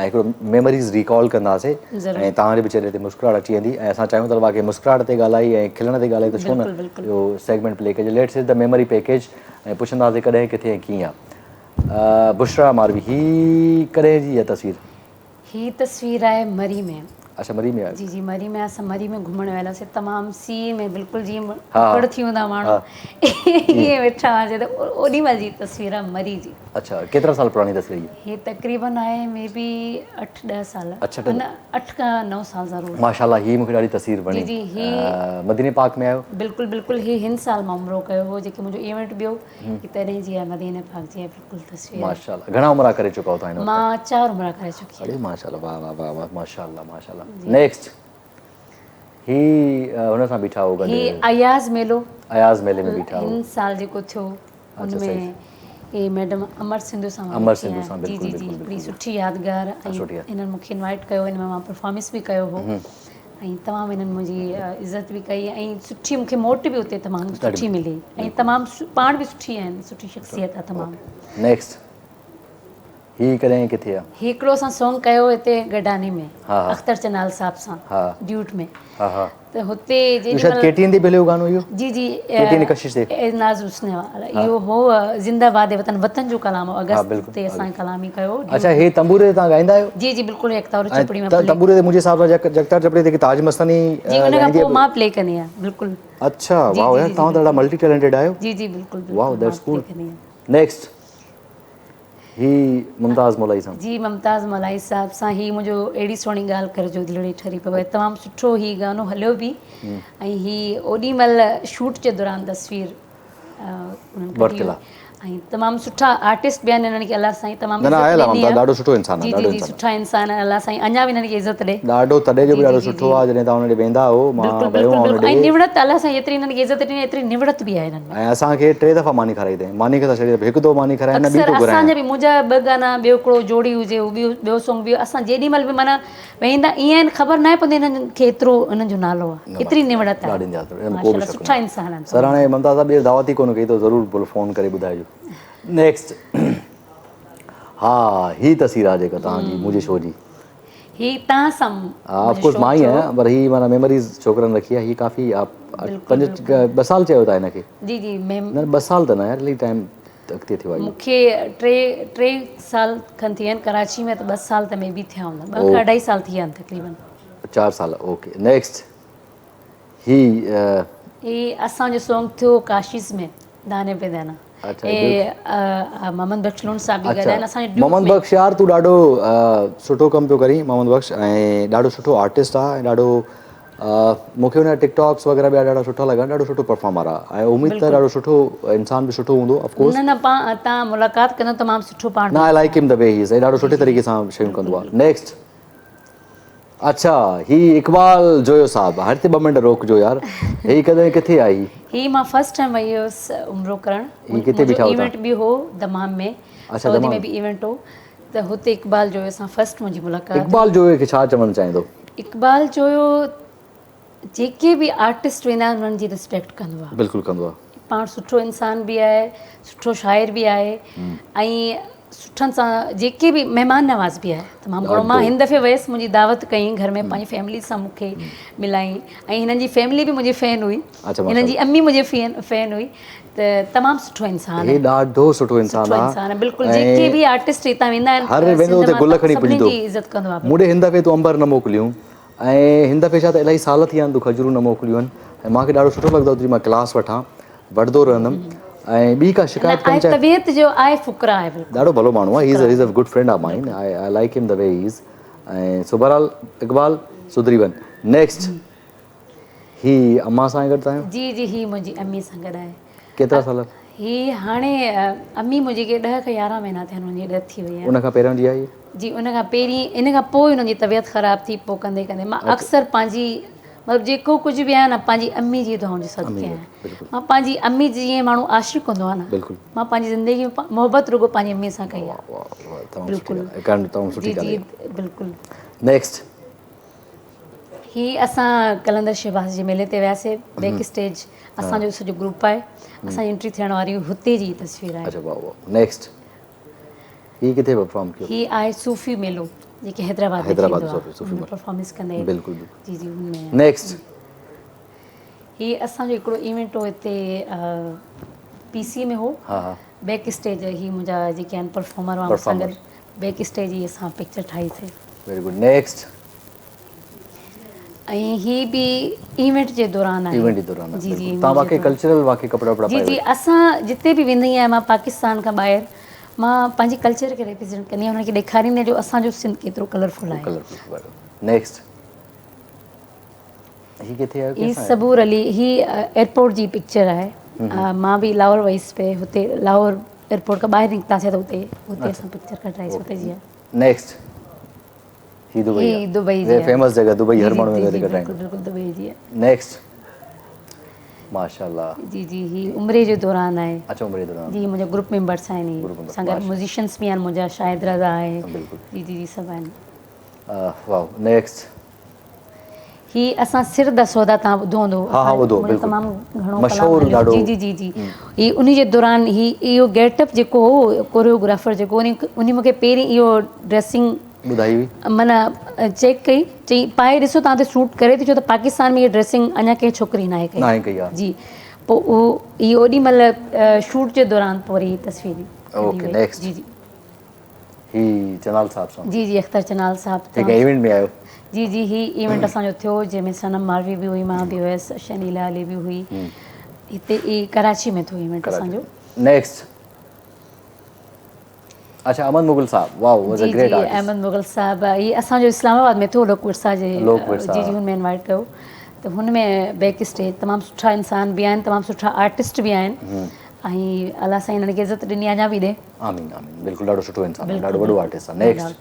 ۽ هڪڙو ميموريز ريڪال ڪنداسين ۽ توهان جي به چهري تي مسڪراهٽ اچي ويندي ۽ اسان چاهيون ٿا واقعي مسڪراهٽ تي ڳالهائي ۽ کلڻ تي ڳالهائي ته ڇو نه اهو سيگمينٽ پلي ڪجي ليٽس از the memory package ۽ پڇنداسين ڪڏهن ڪٿي ۽ ڪيئن آ بشرا ماروي هي ڪڏهن جي آ تصوير؟ هي تصوير آهي مري ۾. اڇا مري ۾ آهيو. جي جي مري ۾ اسان مري ۾ گهمڻ ويل هئاسين تمام سيء ۾ بلڪل جيئن ڪڪڙ ٿي ويندا ماڻهو ائين ويٺا هئاسين ته اوڏي مهل جي تصوير آهي مري جي. اڇا ڪيترا سال پراڻي تصوير هي؟ هي تقريبن آهي مي بي اٺ ڏهه سال اڇا نه اٺ کان نو سال ضرور. ماشاءالله هي مونکي ڏاڍي تصوير وڻي. جي جي هي مديني پاڪ ۾ آهيو؟ بلڪل بلڪل هي هن سال مان عمرو ڪيو هو جيڪي منهنجو ايونٽ ٻيو هي تڏهن جي آهي مديني پاڪ جي آهي بلڪل تصوير. ماشاءالله گهڻا عمرا ڪري چڪا آهيو توهان هن وقت؟ مان چار عمرا ڪري چڪي آهيان. اڙي ماشاءالله واه واه واه واه ماشاءالله ماشاءالله نيڪسٽ هي هن سان بيٺا هو گڏ. هي اياز ميلو. اياز ميلي ۾ بيٺا هو. هن سال جيڪو ٿيو ان ۾ هي ميڊم امر سنڌو سان امر سنڌو سان جي جي جي هڪڙي سٺي يادگار ۽ انهن مونکي انوائٽ ڪيو ان ۾ مان پرفارمنس به ڪيو هو ۽ تمام انهن منهنجي عزت به ڪئي ۽ سٺي مونکي موٽ به اتي تمام سٺي ملي ۽ تمام پاڻ به سٺي آهن سٺي شخصيت آهي تمام. نيڪسٽ هي ڪڏهن ڪٿي آ؟ هي هڪڙو اسان سونگ ڪيو هتي گڊاني ۾ اختر چنال صاحب سان ڊيوٽ ۾ ته هتي جيڏي مهل شايد ڪي ٽي اين تي به هليو گانو اهو جي جي ڪي ٽي اين ڪشش تي اي ناز حسن والا اهو هو زنده باد وطن وطن جو ڪلام هو اگست تي اسان ڪلام ئي ڪيو. اڇا هي تنبوري تي توهان ڳائيندا آهيو؟ جي جي بلڪل يڪتارو چپڙي ۾ تنبوري تي منهنجي حساب سان يڪتارو چپڙي تي تاج مستاني جي ان کان پوء مان پلي ڪندي آهيان بلڪل. اڇا واو يار توهان ته ڏاڍا ملٽي ٽيلنٽيڊ آهيو. جي جي بلڪل بلڪل واو that's cool. Next هي ممتاز مولائي سان. جي ممتاز مولائي صاحب سان هي منهنجو اهڙي سهڻي ڳالهه ڪر جو دلڙي ٺري پوي تمام سٺو هي گانو هليو به ۽ هي اوڏي مهل شوٽ جي دوران تصوير انهن ڪڍي هئي ۽ تمام سٺا آرٽسٽ به آهن انهن کي الله سائين تمام نه نه آيل آهي ممتاز ڏاڍو سٺو انسان آهي جي جي جي سٺا انسان آهن الله سائين اڃا به انهن کي عزت ڏي. ڏاڍو تڏهن جو به ڏاڍو سٺو آهي جڏهن توهان ان ڏي ويندا هو مان ويو آهيان ان ڏي ۽ نوڙت الله سائين جيتري انهن کي عزت ڏني ايتري نوڙت به آهي انهن ۾. ۽ اسان کي ٽي دفعا ماني کارائي اٿئي ماني کي ته ڇڏي هڪ دفعو ماني کارائي نه ٻي اڪثر ٿو گهرايان. اسان جا به منهنجا ٻه گانا ٻيو هڪڙو جوڙي هجي هو ٻيو ٻيو سونگ به اسان جيڏي مهل به معنيٰ ويندا ائين آهن خبر ناهي پوندي انهن کي ايترو انهن جو نالو آهي ايتري نوڙت آهي ڏاڍي نياز ان ۾ ڪو به شڪ سٺا انسان آهن. سر هاڻي ممتاز صاحب ٻيهر دعوت ئي ڪونه ڪئي اٿو ضرور بول فون ڪري ٻڌائجو نيڪسٽ ها هي تصوير آهي جيڪا توهان جي منهنجي شو جي. هي توهان سان ها آف ڪورس مان ئي آهيان پر هي معنيٰ ميموريز ڇوڪرن رکي آهي هي ڪافي پنج ٻه سال چيو ٿا هن کي جي جي نه ٻه سال ته نه يار الائي ٽائيم اڳتي ٿيو آهي مون کي ٽي ٽي سال کن ٿي ويا آهن ڪراچي ۾ ته ٻه سال ته مي بي ٿيا هوندا ٻه کان اڍائي سال ٿي ويا آهن تقريبن چار سال اوڪي نيڪسٽ هي هي اسان جو سونگ ٿيو ڪاشيز ۾ داني پي دانا اي محمد بخش لوڻ صاحب به گڏ آهن اسان جو محمد بخش يار تون ڏاڍو سٺو ڪم پيو ڪرين محمد بخش ۽ ڏاڍو سٺو آرٽسٽ آ ۽ ڏاڍو مون کي ان جا ٽڪ ٽاڪس وغيره ٻيا ڏاڍا سٺا لڳا ڏاڍو سٺو پرفارمر آ ۽ اميد ته ڏاڍو سٺو انسان به سٺو هوندو آف ڪورس نه نه پان تان ملاقات ڪندو تمام سٺو پاڻ نه I like him the way he is ڏاڍو سٺي طريقي سان شيون ڪندو آ نيڪسٽ اڇا هي اقبال جويو صاحب هر تي ٻه منٽ روڪجو يار هي ڪڏهن ڪٿي آ هي. هي مان فرسٽ ٽائيم وئي هيس عمرو ڪرڻ هي ڪٿي بيٺا هو ايونٽ به هو دمام ۾ سعودي ۾ به ايونٽ هو ته هتي اقبال جويو سان فرسٽ منهنجي ملاقات اقبال جويو کي ڇا چوڻ چاهيندو؟ اقبال جويو جيڪي به آرٽسٽ ويندا آهن انهن جي ريسپيڪٽ ڪندو آهي. بلڪل ڪندو آهي. پاڻ سٺو انسان به آهي سٺو شاعر به آهي ۽ سٺن سان جيڪي به مهمان نواز به آهي تمام گهڻو مان هن دفعي ويس منهنجي دعوت ڪئي گهر ۾ پنهنجي فيملي سان مون کي ملائين ۽ هنن جي فيملي به منهنجي فين هئي هنن جي امي منهنجي فين فين هئي ته تمام سٺو انسان آهي. هي ڏاڍو سٺو انسان آهي. سٺو انسان آهي بلڪل جيڪي به آرٽسٽ هتان ويندا آهن هر ويندو اتي گل کڻي پڄندو عزت ڪندو آهي. مون ڏي هن دفعي تو عنبر نه موڪليون ۽ هن دفعي ڇا ته الاهي سال ٿي ويا آهن تو کجورون نه موڪليون آهن ۽ مان کي ڏاڍو سٺو لڳندو آهي تنهنجي مان ڪلاس وٺان وٺندو رهندم ۽ ٻي ڪا شڪايت ڪرڻ چاهي طبيعت جو آهي فقرا آهي بلڪل ڏاڍو ڀلو ماڻهو آهي he is a good friend of mine I I like him the way he is ۽ سو بهرحال اقبال سڌري وڃ نيڪسٽ هي امان سان گڏ آهيو؟ جي جي هي منهنجي امي سان گڏ آهي. ڪيترا سال؟ هي هاڻي امي منهنجي کي 10 کان 11 مهينا ٿيا آهن ان جي ڊيٿ ٿي وئي آهي. ان کان پهريون جي آهي هي؟ جي ان کان پهرين ان کان پوء انهن جي طبيعت خراب ٿي پوء ڪندي ڪندي مان اڪثر پنهنجي مطلب جيڪو ڪجهه به آهيان نه پنهنجي امي جي دعائن جي صدقي آهيان. مان پنهنجي امي جي جيئن ماڻهو عاشق هوندو آهي نه بلڪل مان پنهنجي زندگي ۾ محبت رڳو پنهنجي امي سان ڪئي آهي. واه واه تمام سٺي ڳالهه تمام سٺي ڳالهه جي جي بلڪل. نيڪسٽ هي اسان قلندر شهباز جي ميلي تي وياسي بيڪ اسٽيج اسان جو سڄو گروپ آهي اسان جي انٽري ٿيڻ واري هئي هتي جي تصوير آهي. اڇا واه واه نيڪسٽ هي ڪٿي پرفارم ڪيو؟ هي آهي صوفي ميلو جيڪي حيدرآباد ۾ حيدرآباد صوفي صوفي ميلو پرفارمنس ڪندي بلڪل بلڪل جي جي ان ۾ نيڪسٽ هي اسان جو هڪڙو ايونٽ هو هتي پي سي ۾ هو ها ها بيڪ اسٽيج هي منهنجا جيڪي آهن پرفارمر هئا مون سان گڏ بيڪ اسٽيج هي اسان پڪچر ٺاهي سي. Very good next. ۽ هي به ايونٽ جي دوران آهي. ايونٽ جي دوران جي جي تان واقعي ڪلچرل واقعي ڪپڙا وپڙا جي جي اسان جتي به ويندي آهيان مان پاڪستان کان ٻاهر مان پنهنجي ڪلچر کي ريپريزنٽ ڪندي آهيان انهن کي ڏيکاريندي آهيان جو اسان جو سنڌ ڪيترو ڪلرفل آهي. ڪلرفل برابر نيڪسٽ هي ڪٿي آيو هي صبور علي هي ايئرپورٽ جي پڪچر آهي مان به لاهور ويس پي هتي لاهور ايئرپورٽ کان ٻاهر نڪتاسي ته هتي هتي اسان پڪچر ڪڍرائيسي هتي جي نيڪسٽ هي دبئي هي دبئي جي فيمس جڳهه دبئي هر ماڻهو ويندو ڪڍرائڻ بلڪل بلڪل دبئي جي نيڪسٽ ماشاءالله جي جي هي عمري جي دوران آهي اچها عمري دوران جي منهنجا گروپ ميمبرس آهن هي سان گڏ ميوزيشنس به آهن منهنجا شاهد رضا آهي جي جي جي سڀ آهن واو نيڪسٽ هي اسان سر دا سودا تان ٻڌو هوندو ها ها ٻڌو بلڪل تمام گهڻو مشهور ڏاڍو جي جي جي جي هي انهي جي دوران هي اهو گيٽ اپ جيڪو هو ڪوريوگرافر جيڪو انهي انهي مونکي پهرين اهو ڊريسنگ ٻڌائي هئي معنيٰ چيڪ ڪئي چئي پائي ڏسو تان تي سوٽ ڪري ٿي ڇو ته پاڪستان ۾ هي ڊريسنگ اڃا ڪنهن ڇوڪري ناهي ڪئي ناهي ڪئي جي پوء اهو هي اوڏي مهل شوٽ جي دوران پوء وري تصوير اوڪي نيڪسٽ جي جي هي چنال صاحب سان. جي جي اختر چنال صاحب هڪ ايونٽ ۾ آيو. جي جي هي ايونٽ اسان جو ٿيو جنهن ۾ صنم ماروي به هئي مان به هيس شنيلا علي به هئي هتي ئي ڪراچي ۾ ٿيو ايونٽ اسان جو. نيڪسٽ اچها احمد مغل صاحب واو واز ا گريٽ آرٽسٽ. جي جي احمد مغل صاحب هي اسان جو اسلام آباد ۾ ٿيو لوڪ ورثا جي جي جي هن ۾ انوائٽ ڪيو ته هن ۾ بيڪ اسٽيج تمام سٺا انسان به آهن تمام سٺا آرٽسٽ به آهن ۽ الله سائين انهن کي عزت ڏني اڃا به ڏي. آمين آمين بلڪل ڏاڍو سٺو انسان آهي ڏاڍو وڏو آرٽسٽ آهي نيڪسٽ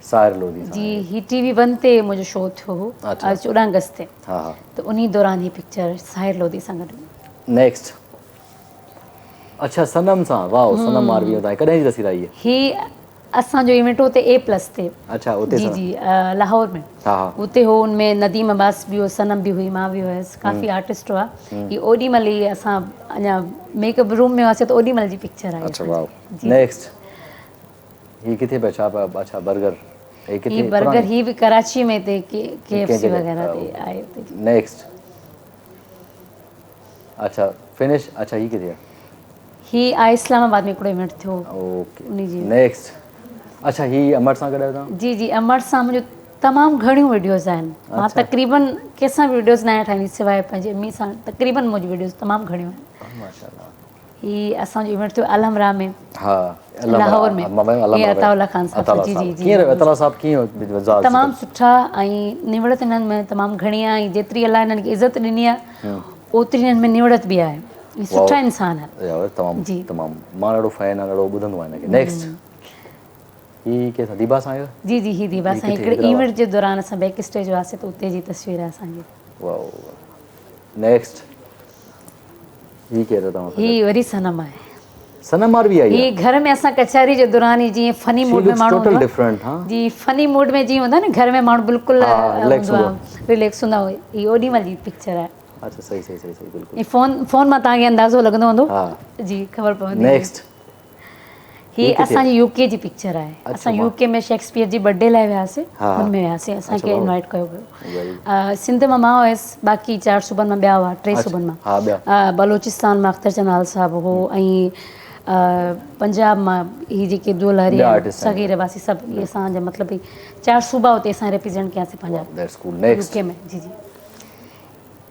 ساحر لوڌي جي هي ٽي وي ون تي منهنجو شو ٿيو هو 14 اگست تي ها ها ته انهي دوران هي پڪچر ساحر لوڌي سان گڏ نيڪسٽ اچها صنم سان واو صنم ماروي تان ڪڏهن جي تصوير آئي هي اسان جو ايونٽ هو اتي اي پلس تي. اڇا اتي جي جي لاهور ۾ ها ها اتي هو ان ۾ نديم عباس به هو صنم به هئي مان به هيس ڪافي آرٽسٽ هئا هي اوڏي مهل ئي اسان اڃا ميڪ اپ روم ۾ هئاسي ته اوڏي مهل جي پڪچر آهي اڇا واو نيڪسٽ هي ڪٿي پيا ڇا پيا اڇا برگر هي ڪٿي هي برگر هي به ڪراچي ۾ تي ڪي ايف سي وغيره تي آهي اتي نيڪسٽ اڇا فنش اڇا هي ڪٿي آ. هي آهي اسلام آباد ۾ هڪڙو ايونٽ ٿيو اوڪي نيڪسٽ اڇا هي امڙ سان گڏ آهيو توهان. جي جي امڙ سان منهنجو تمام گهڻيون وڊيوز آهن مان تقريبن ڪنهن سان به وڊيوز ناهيان ٺاهيندي سواء پنهنجي امي سان تقريبن منهنجي وڊيوز تمام گهڻيون آهن ماشاءالله هي اسان جو ايونٽ ٿيو الحمرا ۾ ها لاهور ۾ هي عطاء الله خان صاحب جي جي جي ڪيئن رهيو عطاء الله صاحب ڪيئن تمام سٺا ۽ نوڙت انهن ۾ تمام گهڻي آهي ۽ جيتري الله انهن کي عزت ڏني آهي اوتري انهن ۾ نوڙت به آهي سٺا انسان آهن يار تمام جي تمام مان ڏاڍو فين آهيان ڏاڍو ٻڌندو آهيان هن کي نيڪسٽ هي ڪنهن سان ديبا سان آيو جي جي هي ديبا سان هڪڙي ايونٽ جي دوران اسان بيڪ اسٽيج هئاسي ته اتي جي تصوير آهي اسان جي واو نيڪسٽ هي ڪير آهي توهان سان هي وري صنم آهي صنم ماروي آئي هي گهر ۾ اسان ڪچهري جي دوران ئي جيئن فني موڊ ۾ ماڻهو ٽوٽل ڊفرنٽ ها جي فني موڊ ۾ جيئن هوندا نه گهر ۾ ماڻهو بلڪل رليڪس هوندو رليڪس هوندا هي اوڏي مهل جي پڪچر آهي اچها صحيح صحيح صحيح صحيح بلڪل هي فون فون مان توهان کي اندازو لڳندو هوندو ها جي خبر پوندي نيڪسٽ هي اسان جي يو ڪي جي پڪچر آهي اسان يو ڪي ۾ شيڪسپيئر جي برٿ ڊي لاء وياسي ان ۾ وياسي اسان کي انوائٽ ڪيو ويو سنڌ مان مان هيس باقي چار صوبن مان ٻيا هئا ٽي صوبن مان بلوچستان مان اختر چنال صاحب هو ۽ پنجاب مان هي جيڪي دولهري صغير عباسي سڀ اهي اسان جا مطلب چار صوبا اتي اسان ريپريزنٽ ڪياسي پنهنجا يو ڪي ۾ جي جي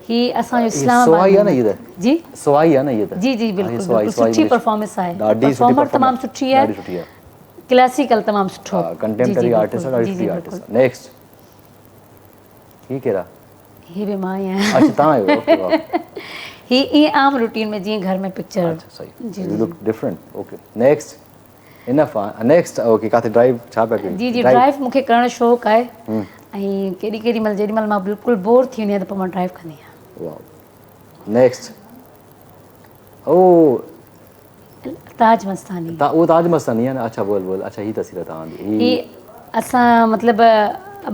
هي اسان جو اسلام آباد سوائي آ نه هي ته جي سوائي آ نه هي ته جي جي بلڪل بلڪل سٺي پرفارمنس آهي ڏاڍي سٺي پرفارمر تمام سٺي آهي ڏاڍي سٺي آهي ڪلاسيڪل تمام سٺو ڪنٽيمپرري آرٽسٽ ڏاڍي سٺي آرٽسٽ نيڪسٽ هي ڪير آ هي به مان ئي آهيان اڇا تان آهيو اوڪي واو هي ائين عام روٽين ۾ جيئن گهر ۾ پڪچر اڇا صحيح you look different okay next enough آ نيڪسٽ اوڪي ڪاٿي ڊرائيو ڇا پيا ڪيو جي جي ڊرائيو مونکي ڪرڻ جو شوق آهي ۽ ڪيڏي ڪيڏي مهل جيڏي مهل مان بلڪل بور ٿي ويندي آهيان ته پوء مان ڊرائيو ڪندي آهيان واو نيڪسٽ او تاج مستاني تا او تاج مستاني آ نه اڇا بول بول اڇا هي تصوير تان جي هي اسان مطلب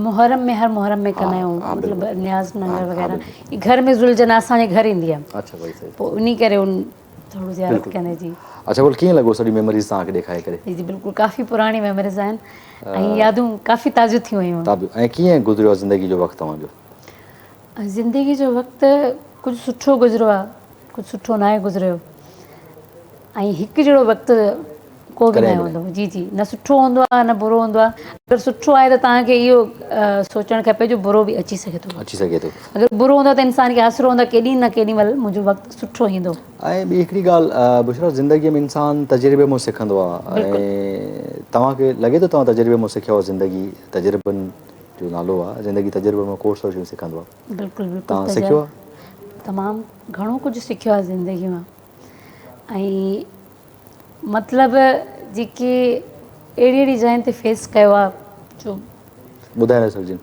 محرم ۾ هر محرم ۾ ڪندا آهيون مطلب نياز ننگر وغيره گهر ۾ ذوالجناح اسان جي گهر ايندي آ اڇا صحيح صحيح پوء انهي ڪري ان ٿورو زيارت ڪندي جي. اڇا بول ڪيئن لڳو سڄي ميموريز توهان کي ڏيکاري ڪري. جي جي بلڪل ڪافي پراڻي ميموريز آهن ۽ يادون ڪافي تازيون ٿي ويون. ۽ ڪيئن گذريو آهي زندگي جو وقت توهان جو. زندگي جو وقت ڪجهه سٺو گذريو آهي ڪجهه سٺو ناهي گذريو ۽ هڪ جهڙو وقت ڪو به ناهي هوندو. جي جي نه سٺو هوندو آهي نه برو هوندو آهي. اگر سٺو آهي ته توهان کي اهو سوچڻ کپي جو برو به اچي سگهي ٿو. اچي سگهي ٿو. اگر برو هوندو آهي ته انسان کي آسرو هوندو آهي ڪيڏي نه ڪيڏي مهل منهنجو وقت سٺو ايندو. ۽ ٻي هڪڙي ڳالهه بشريٰ زندگي ۾ انسان تجربي مون سکندو آهي ۽ توهان کي لڳي ٿو توهان تجربي مون سکيا آهيو زندگي تجربن جو نالو آهي زندگي تجربن مان کوڙ ساريون شيون سکندو آهي. بلڪل بلڪل توهان سکيو آهي؟ تمام گهڻو ڪجهه سکيو آهي زندگي مان ۽ مطلب جيڪي اهڙي اهڙي جاين تي فيس ڪيو آهي جو ٻڌائي نه سگهجن.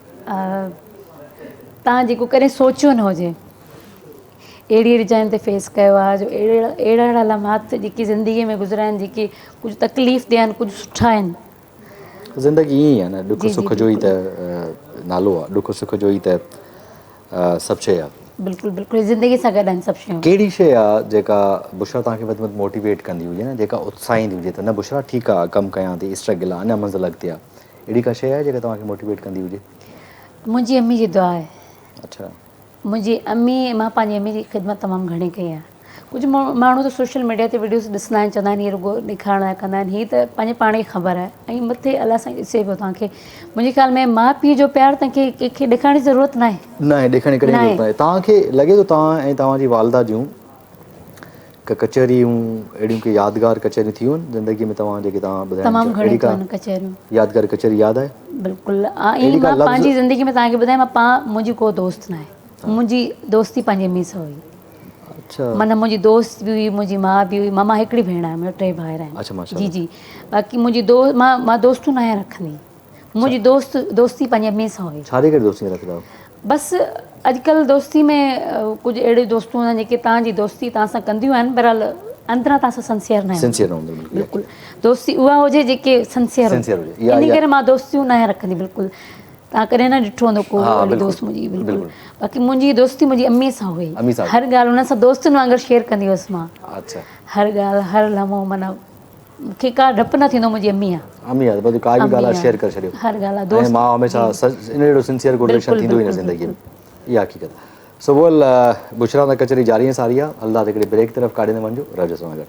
توهان جيڪو ڪڏهن سوچيو نه هجي اهڙي اهڙي جاين تي فيس ڪيو آهي جو اهڙا اهڙا لمحات جيڪي زندگي ۾ گذريا آهن جيڪي ڪجهه تڪليف ده آهن ڪجهه سٺا آهن. زندگي ائين ئي آهي نه ڏک سک جو ئي ته نالو آهي ڏک سک جو ئي ته سڀ شيء آهي. بلڪل بلڪل زندگي سان گڏ آهن سڀ شيون. ڪهڙي شيء آهي جيڪا بشريٰ توهان کي وڌ ۾ وڌ موٽيويٽ ڪندي هجي نه جيڪا اتساهيندي هجي ته نه بشريٰ ٺيڪ آهي ڪم ڪيان ٿي اسٽرگل آهي اڃا منزل اڳتي آهي اهڙي ڪا شيء آهي جيڪا توهان کي موٽيويٽ ڪندي هجي؟ منهنجي امي جي دعا آهي. اڇا. منهنجي امي مان پنهنجي امي جي خدمت تمام گهڻي ڪئي آهي ڪجهه ماڻهو ته سوشل ميڊيا تي وڊيوز ڏسندا آهن چوندا آهن هي رڳو ڏيکارڻ لاء ڪندا آهن هي ته پنهنجي پاڻ کي خبر آهي ۽ مٿي الله سائين ڏسي پيو توهان کي منهنجي خيال ۾ ماء پيء جو پيار تنهن کي ڪنهن کي ڏيکارڻ جي ضرورت ناهي. ناهي ڏيکارڻ جي ڪڏهن ضرورت ناهي توهان کي لڳي ٿو توهان ۽ توهان جي والده جون ڪي ڪچهريون اهڙيون ڪي يادگار ڪچهريون ٿيون آهن زندگي ۾ توهان جيڪي توهان ٻڌائڻ تمام گهڻيون ٿيون آهن ڪچهريون. يادگار ڪچهري ياد آهي؟ بلڪل ۽ مان پنهنجي زندگي ۾ توهان کي ٻڌايان مان پان منهنجي ڪو دوست ناهي منهنجي دوستي پنهنجي امي سان هئي معنيٰ منهنجي دوست به هئي منهنجي ماء به هئي مان هڪڙي ڀيڻ آهيان منهنجا ٽي ڀائر آهن جي جي باقي منهنجي دوست مان مان دوستون ناهيان رکندي منهنجي دوست دوستي پنهنجي امي سان هئي. ڇا جي ڪري دوستي نه رکندا آهيو؟ بس اڄڪلهه دوستي ۾ ڪجهه اهڙيون دوستون هونديون آهن جيڪي توهان جي دوستي توهان سان ڪنديون آهن بهرحال اندران توهان سان سنسيئر نه سنسيئر نه هونديون بلڪل دوستي اها هجي جيڪي سنسيئر سنسيئر هجي ان ڪري مان دوستيون ناهيان رکندي بلڪل توهان ڪڏهن نه ڏٺو هوندو ڪو اهڙي دوست منهنجي بلڪل باقي منهنجي دوستي منهنجي امي سان هئي هر ڳالهه ان سان دوستن وانگر شيئر ڪندي هيس مان اڇا هر ڳالهه هر لمحو معنيٰ مون کي ڪا ڊپ نه ٿيندو منهنجي امي آ. امي آ ته ڪا به ڳالهه آ شيئر ڪري ڇڏيو. هر ڳالهه آ دوست. ۽ ماء هميشه ان جهڙو سنسيئر ڪو رليشن ٿيندو ئي نه زندگي ۾ اها حقيقت آ. سو بول بشريٰ سان ڪچهري جاري ۽ ساري آ هلنداسين هڪڙي بريڪ طرف ڪاڏي نه وڃجو رهجو اسان سان گڏ.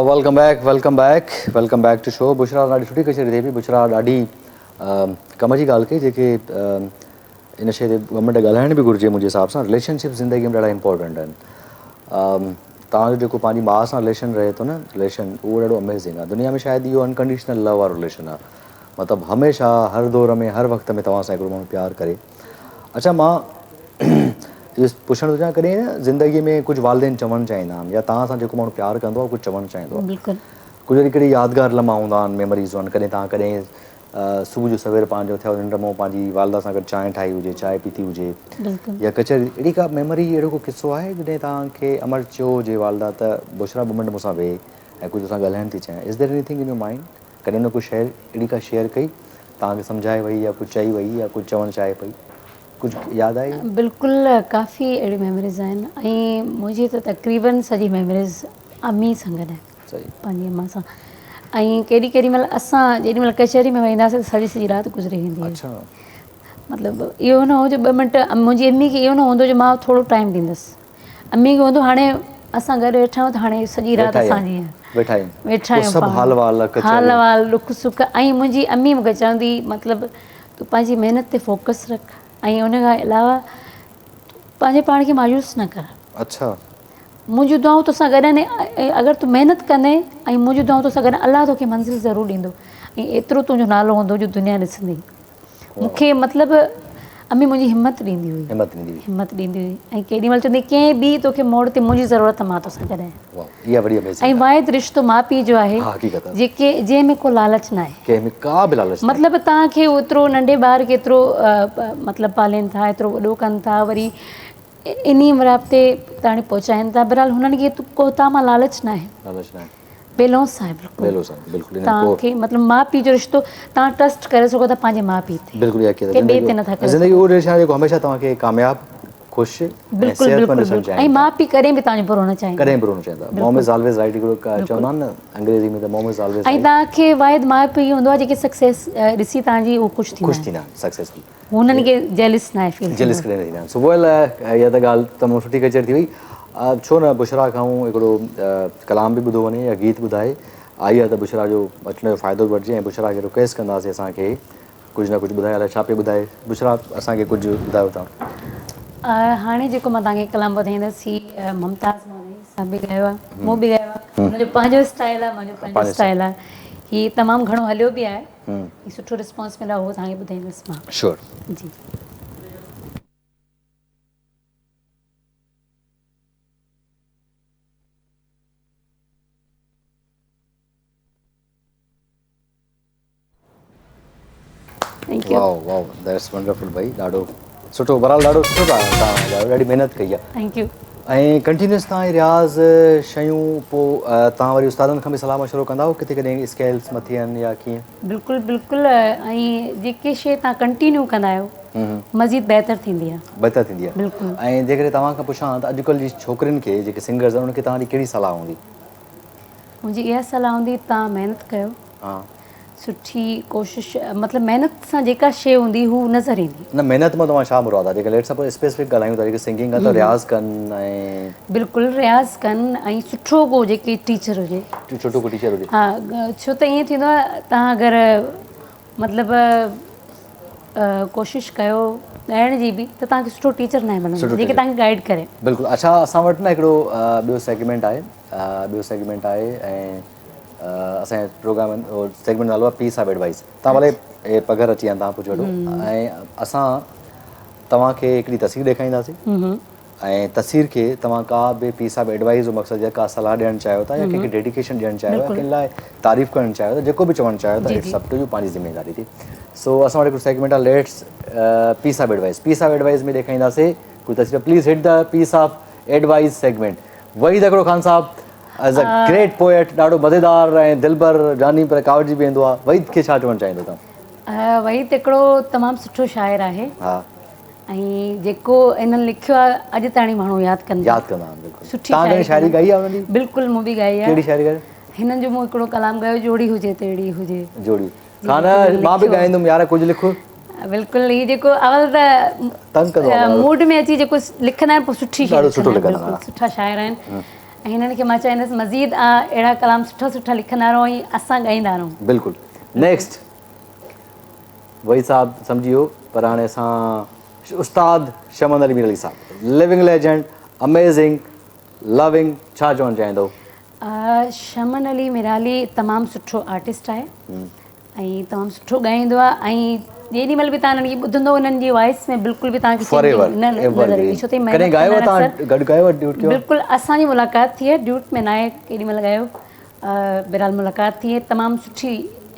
Welcome back welcome back welcome back to show Bushra ڏاڍي سٺي ڪچهري ٿئي پئي بشرا ڏاڍي ڪم جي ڳالهه ڪئي جيڪي ان شيء تي ٻه منٽ ڳالهائڻ به گهرجي منهنجي حساب سان رليشن شپ زندگي ۾ ڏاڍا امپورٽنٽ آهن توهان جو جيڪو پنهنجي ماء سان رليشن رهي ٿو نه رليشن اهو ڏاڍو اميزنگ آهي دنيا ۾ شايد اهو انڪنڊيشنل لو وارو رليشن آهي مطلب هميشه هر دور ۾ هر وقت ۾ توهان سان هڪڙو ماڻهو پيار ڪري اڇا مان اهو پڇڻ ٿو چاهيان ڪڏهن نه زندگي ۾ ڪجهه والدين چوڻ چاهيندا آهن يا توهان سان جيڪو ماڻهو پيار ڪندو آهي ڪجهه چوڻ چاهيندو آهي بلڪل ڪجهه اهڙي ڪهڙي يادگار لمحا هوندا آهن ميموريز آهن ڪڏهن توهان ڪڏهن صبح جو سوير پنهنجو اٿيا ننڊ مان پنهنجي والده سان گڏ چانهه ٺاهي هجي چانهه پيتي هجي يا ڪچهري اهڙي ڪا ميموري اهڙو ڪو قصو آهي جڏهن توهان کي امڙ چيو هجي والده ته بشريٰ ٻه منٽ مون سان ويهه ۽ ڪجهه توسان ڳالهائڻ ٿي چاهيان is there anything in your mind ڪڏهن هن ڪو شيئر اهڙي ڪا شيئر ڪئي توهان کي سمجهائي وئي يا ڪجهه چئي وئي يا ڪجهه چوڻ چاهي پئي ڪجهه ياد آهي؟ بلڪل ڪافي اهڙيون ميموريز آهن ۽ منهنجي ته تقريبن سڄي ميموريز امي سان گڏ آهي. پنهنجي امان سان ۽ ڪيڏي ڪيڏي مهل اسان جيڏي مهل ڪچهري ۾ وينداسين ته سڄي سڄي رات گذري ويندي هئي مطلب اهو نه هو جو ٻه منٽ منهنجي امي کي اهو نه هوندو جو مان ٿورو ٽائيم ڏيندس امي کي هوندو هاڻي اسان گڏ ويٺا آهيون ته هاڻي سڄي رات اسان جي ويٺا آهيون ويٺا آهيون سڀ حال وال حال وال ڏک سک ۽ منهنجي امي مونکي چوندي مطلب تون پنهنجي محنت تي فوڪس رک ۽ ان کان علاوه پنهنجي پاڻ کي مايوس نه ڪر اڇا منهنجون دعائون توسان گڏ آهن ۽ اگر تون محنت ڪندين ۽ منهنجون دعائون توسان گڏ آهن الله توکي منزل ضرور ڏيندو ۽ ايترو تنهنجو نالو هوندو جو دنيا ڏسندي مون کي مطلب امي منهنجي همت ڏيندي هئي همت ڏيندي هئي همت ڏيندي هئي ۽ ڪيڏي مهل چوندي ڪنهن به توکي موڙ تي منهنجي ضرورت مان توسان گڏ آهيان واو اها وڏي اميزنگ ۽ واحد رشتو ماء پيء جو آهي حقيقت جيڪي جنهن ۾ ڪو لالچ ناهي ڪنهن ۾ ڪا به لالچ ناهي مطلب توهان کي اوترو ننڍي ٻار کي ايترو مطلب پالين ٿا ايترو وڏو ڪن ٿا وري انهي مرابطي تاڻي پهچائين ٿا بهرحال هنن کي ڪو توهان مان لالچ ناهي. لالچ ناهي. بي لوث آهي بلڪل بي لوث آهي بلڪل توهان کي مطلب ماء پيء جو رشتو توهان ٽرسٽ ڪري سگهو ٿا پنهنجي ماء پيء تي بلڪل اها ڪنهن ٻئي تي نٿا ڪري زندگي اهو رليشن آهي جيڪو هميشه توهان کي ڪامياب خوش ۽ صحتمند ڏسڻ چاهين ۽ ماء پيء ڪڏهن به توهان جو برو نه چاهيندا ڪڏهن برو نه چاهيندا مام is always right هڪڙو چوندا آهن نه انگريزي ۾ ته مام is always ۽ توهان کي واحد ماء پيء هوندو آهي جيڪي سڪسيس ڏسي توهان جي اهو خوش ٿيندا خوش ٿيندا آهن سڪسيسفل هنن کي جيلس ناهي فيل جيلس ڪڏهن نه ٿيندا آهن سو ويل اها ته ڳالهه تمام سٺي ڪچهري ٿي وئي ڇو نه بشريٰ کان هڪڙو ڪلام به ٻڌو وڃي يا گيت ٻڌائي آئي آهي ته بشريٰ جو اچڻ جو فائدو به وٺجي ۽ بشريٰ کي رڪويسٽ ڪنداسين اسان کي ڪجهه نه ڪجهه ٻڌائي الائي ڇا پئي ٻڌائي بشريٰ اسان کي ڪجهه ٻڌايو توهان. هاڻي جيڪو مان توهان کي ڪلام ٻڌائيندس هي ممتاز مولائي صاحب به ڳايو آهي مون به ڳايو آهي هن جو پنهنجو اسٽائل آهي منهنجو پنهنجو اسٽائل آهي هي تمام گهڻو هليو به آهي هي سٺو رسپانس مليو آهي اهو توهان کي ٻڌائيندس مان شور جي. Thank you. Wow wow that's wonderful ڀائي ڏاڍو سٺو بهرحال ڏاڍو سٺو ٿا توهان ڳايو ڏاڍي محنت ڪئي آهي. Thank you. ۽ Continuous توهان هي رياض شيون پو توهان وري استادن کان به صلاح مشورو ڪندا آهيو ڪٿي ڪڏهن اسڪيلس مٿي آهن يا ڪيئن؟ بلڪل بلڪل ۽ جيڪي شي توهان ڪنٽينيو ڪندا آهيو مزيد بهتر ٿيندي آهي. بهتر ٿيندي آهي. بلڪل. ۽ جيڪڏهن توهان کان پڇان ته اڄڪلهه جي ڇوڪرين کي جيڪي سنگرز آهن انهن کي توهان جي ڪهڙي صلاح هوندي؟ منهنجي اها صلاح هوندي توهان محنت ڪيو سٺي ڪوشش مطلب محنت سان جيڪا شي هوندي هو نظر ايندي. نه محنت مان توهان ڇا مراد آهي جيڪا ليٽ سپوز اسپيسفڪ ڳالهايون ٿا جيڪي سنگنگ آهي ته رياض ڪن ۽. بلڪل رياض ڪن ۽ سٺو ڪو جيڪي ٽيچر هجي. سٺو ڪو ٽيچر هجي. ها ڇو ته ائين ٿيندو آهي توهان اگر مطلب ڪوشش ڪيو ڳائڻ جي به ته توهان کي سٺو ٽيچر ناهي ملندو جيڪي توهان کي گائيڊ ڪري. بلڪل اڇا اسان وٽ نه هڪڙو ٻيو سيگمينٽ آهي ٻيو سيگمينٽ آهي ۽ اسان جي پروگرام سيگمينٽ نالو آهي پيس آف ايڊوائس توهان ڀلي پگهر اچي ويا توهان پڇي وٺو ۽ اسان توهان کي هڪڙي تصوير ڏيکارينداسين ۽ تصوير کي توهان ڪا به پيس آف ايڊوائس جو مقصد يا ڪا صلاح ڏيڻ چاهيو ٿا يا ڪنهن کي ڊيڊيڪيشن ڏيڻ چاهيو يا ڪنهن لاء تعريف ڪرڻ چاهيو ٿا جيڪو به چوڻ چاهيو ٿا it's up to you پنهنجي ذميواري ٿي سو اسان وٽ هڪڙو سيگمينٽ آهي let's piece of advice piece of advice ۾ ڏيکارينداسين ڪجهه تصوير please hit the piece of advice segment Waheed Hakro Khan صاحب از ا گريٽ پوئٽ ڏاڍو مزيدار ۽ دلبر جاني پر ڪاوڙجي به ويندو آهي وحيد کي ڇا چوڻ چاهيندو توهان؟ وحيد هڪڙو تمام سٺو شاعر آهي ها ۽ جيڪو انهن لکيو آهي اڄ تاڻي ماڻهو ياد ڪندا ياد ڪندا آهن بلڪل سٺي توهان ڪڏهن شاعري ڳائي آهي انهن جي؟ بلڪل مون به ڳائي آهي ڪهڙي شاعري ڳائي؟ هنن جو مون هڪڙو ڪلام ڳايو جوڙي هجي تهڙي هجي جوڙي خان مان به ڳائيندم يار ڪجهه لک. بلڪل هي جيڪو اول ته تنگ ڪندو آ موڊ ۾ اچي جيڪو لکندا آهن پوء سٺي شي ڏاڍو سٺو لکندا آهن سٺا شاعر آهن ۽ هنن کي مان چاهيندس مزيد اهڙا ڪلام سٺا سٺا لکندا رهو ۽ اسان ڳائيندا رهون. بلڪل نيڪسٽ وحيد صاحب سمجهي ويو پر هاڻي اسان استاد شمن علي مير علي صاحب لوينگ ليجنڊ اميزنگ لوينگ ڇا چوڻ چاهيندو؟ شمن علي ميرالي تمام سٺو آرٽسٽ آهي ۽ تمام سٺو ڳائيندو آهي ۽ جيڏي مهل به توهان انهن کي ٻڌندو انهن جي وائس ۾ بلڪل به توهان کي چينجنگ نه نظر ايندي ڇو ته ڪڏهن ڳايو آهي توهان گڏ ڳايو آهي ڊيوٽ ڪيو بلڪل اسان جي ملاقات ٿي آهي ڊيوٽ ۾ ناهي ڪيڏي مهل ڳايو بهرحال ملاقات ٿي آهي تمام سٺي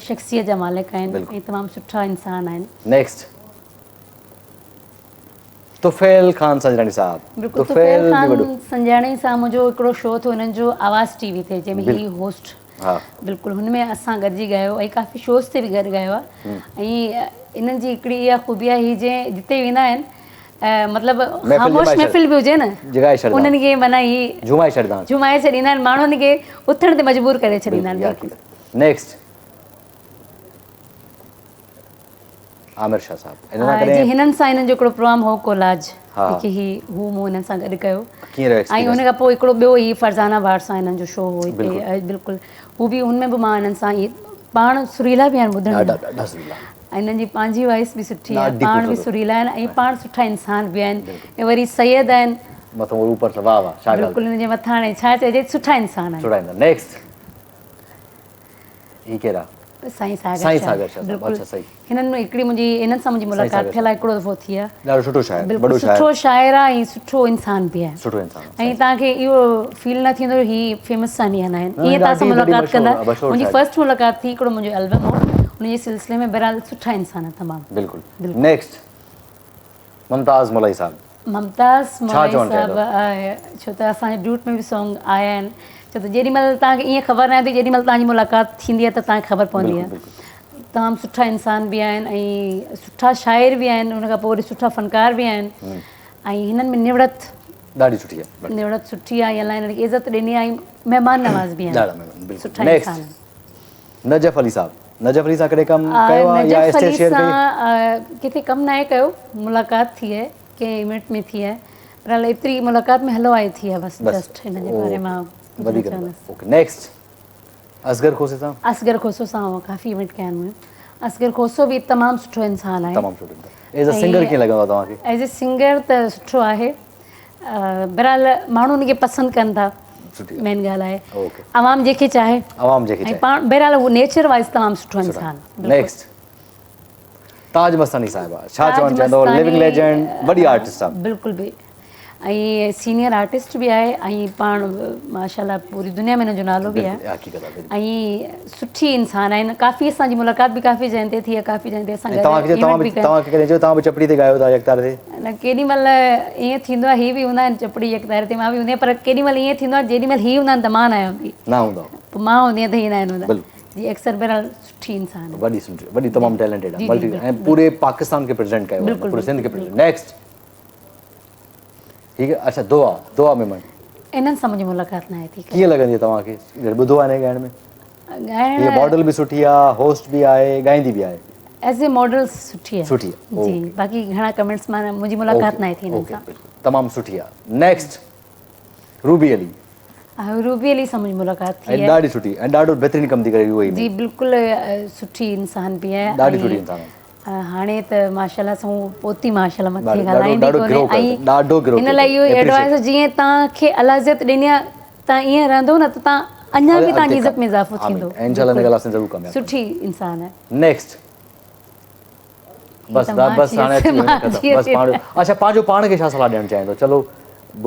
شخصيت جا مالڪ آهن ۽ تمام سٺا انسان آهن. نيڪسٽ طفيل خان سنجراڻي صاحب. بلڪل طفيل خان سنجراڻي سان منهنجو هڪڙو شو ٿيو هنن جو آواز ٽي وي تي جنهن ۾ هي هوسٽ بلڪل هن ۾ اسان گڏجي ڳايو ۽ ڪافي شوز تي به گڏ ڳايو آهي ۽ انهن جي هڪڙي اها خوبي آهي هي جنهن جتي ويندا آهن مطلب خاموش محفل به هجي نه انهن کي معنيٰ هي جهومائي ڇڏيندا آهن جهومائي ڇڏيندا آهن ماڻهن کي اٿڻ تي مجبور ڪري ڇڏيندا آهن بلڪل نيڪسٽ عامر شاهه صاحب هن سان ڪڏهن جي هنن سان هنن جو هڪڙو پروگرام هو ڪولاج جيڪي هي هو مون هنن سان گڏ ڪيو ڪيئن رهيو ۽ ان کان پوء هڪڙو ٻيو هي فرزانه بھار سان هنن جو شو هو هتي بلڪل هو به ان ۾ به مان هنن سان هي پاڻ سريلا به آهن ٻڌڻ ۾ ڏاڍا سريلا ۽ هنن جي پنهنجي وائس به سٺي آهي پاڻ به سريلا آهن ۽ پاڻ سٺا انسان به آهن ۽ وري سيد آهن مٿان اوپر واهه واهه ڇا ڳالهه بلڪل هن جي مٿان هاڻي ڇا چئجي سٺا انسان آهن سٺا انسان نيڪسٽ هي ڪير آ؟ سائين ساگر سائين ساگر شاهه صاحب اڇا صحيح. هنن ۾ هڪڙي منهنجي هنن سان منهنجي ملاقات ٿيل آهي هڪڙو دفعو ٿي آهي. ڏاڍو سٺو شاعر وڏو شاعر. سٺو شاعر آهي ۽ سٺو انسان به آهي. سٺو انسان آهي. ۽ توهان کي اهو فيل نه ٿيندو هي فيمس آهن يا نه آهن ائين توهان سان ملاقات ڪندا منهنجي فرسٽ ملاقات ٿي هڪڙو منهنجو البم هو ان جي سلسلي ۾ بهرحال سٺا انسان آهن تمام. بلڪل نيڪسٽ ممتاز مولائي صاحب. ممتاز مولائي صاحب ڇو ته اسان جي ڊيوٽ ۾ به سانگ آيا آهن ڇو ته جيڏي مهل توهان کي ائين خبر ناهي ته جيڏي مهل توهان جي ملاقات ٿيندي آهي ته توهان کي خبر پوندي آهي. تمام سٺا انسان به آهن ۽ سٺا شاعر به آهن ان کان پوء وري سٺا فنڪار به آهن ۽ هنن ۾ نوڙت ڏاڍي سٺي آهي. نوڙت سٺي آهي الله هنن کي عزت ڏني آهي ۽ مهمان نواز به آهن. ڏاڍا مهمان بلڪل. سٺا انسان آهن. نجف علي صاحب نجف علي سان ڪڏهن ڪم ڪيو آهي يا نجف اسٽيج علي شيئر ڪئي؟ سان ڪٿي ڪم ناهي ڪيو ملاقات ٿي آهي ڪنهن ايونٽ ۾ ٿي آهي بهرحال ايتري ملاقات ۾ هلو آئي ٿي آهي بس جسٽ هن جي باري مان وڌيڪ اوڪي نيڪسٽ اصغر کوسي سان؟ اصغر کوسو سان ڪافي ايونٽ ڪيا آهن اصغر کوسو به تمام سٺو انسان آهي تمام سٺو ايز ا سنگر ڪيئن لڳندو آهي توهان کي؟ ايز اي سنگر ته سٺو آهي بهرحال ماڻهو ان کي پسند ڪن ٿا مين ڳالهه آهي عوام جنهن کي چاهي عوام جنهن کي چاهي پاڻ بهرحال هو نيچر وائز تمام سٺو انسان نيڪسٽ تاج مستاني صاحبه ڇا چوڻ چاهيندو ليونگ ليجنڊ وڏي آرٽسٽ صاحب بلڪل به ۽ سينيئر آرٽسٽ به آهي ۽ پاڻ ماشاءالله پوري دنيا ۾ هن جو نالو به آهي حقيقت آهي ۽ سٺي انسان آهن ڪافي اسان جي ملاقات به ڪافي جاين تي ٿي آهي ڪافي جاين تي اسان گڏ توهان کي توهان به توهان کي ڪڏهن چيو توهان به چپڙي تي ڳايو ٿا يڪتاري تي نه ڪيڏي مهل ائين ٿيندو آهي هي به هوندا آهن چپڙي يڪتاري تي مان به هوندي آهيان پر ڪيڏي مهل ائين ٿيندو آهي جيڏي مهل هي هوندا آهن ته مان نه آهيان هوندي نه هوندا پوء مان هوندي آهيان ته هي نه آهن هوندا جي اڪثر بهرحال سٺي انسان آهي وڏي سٺي وڏي تمام ٽيلنٽيڊ آهي ملٽي ۽ پوري پاڪستان کي پريزنٽ ڪيو آهي پوري سنڌ کي پريزنٽ نيڪسٽ ٺيڪ آهي اڇا دعا دعا ميمڻ انهن سان منهنجي ملاقات ناهي ٿي ڪيئن لڳندي آهي توهان کي جڏهن ٻڌو آهي ڳائڻ ۾ ڳائڻ هي ماڊل به سٺي آهي هوسٽ به آهي ڳائيندي به آهي ايز اي ماڊل سٺي آهي سٺي آهي جي باقي گهڻا ڪمينٽس مان منهنجي ملاقات ناهي ٿي انهن سان تمام سٺي آهي نيڪسٽ روبي علي روبي علي سان منهنجي ملاقات ٿي آهي ڏاڍي سٺي ۽ ڏاڍو بهترين ڪم ٿي ڪري يو اي جي بلڪل سٺي انسان به آهي ڏاڍي سٺي انسان آهي هاڻي ته ماشاءالله سان پوتي ماشاءالله مٿي ڳالهائيندي ڪونهي ۽ ڏاڍو گرو ان لاء اهو ايڊوائس جيئن توهان کي الله عزت ڏني آهي توهان ائين رهندو نه ته توهان اڃا به توهان جي عزت ۾ اضافو ٿيندو انشاء الله الله سان ضرور ڪامياب سٺي انسان آهي نيڪسٽ بس بس هاڻي اچي وڃي ختم بس پاڻ اڇا پنهنجو پاڻ کي ڇا صلاح ڏيڻ چاهيندو چلو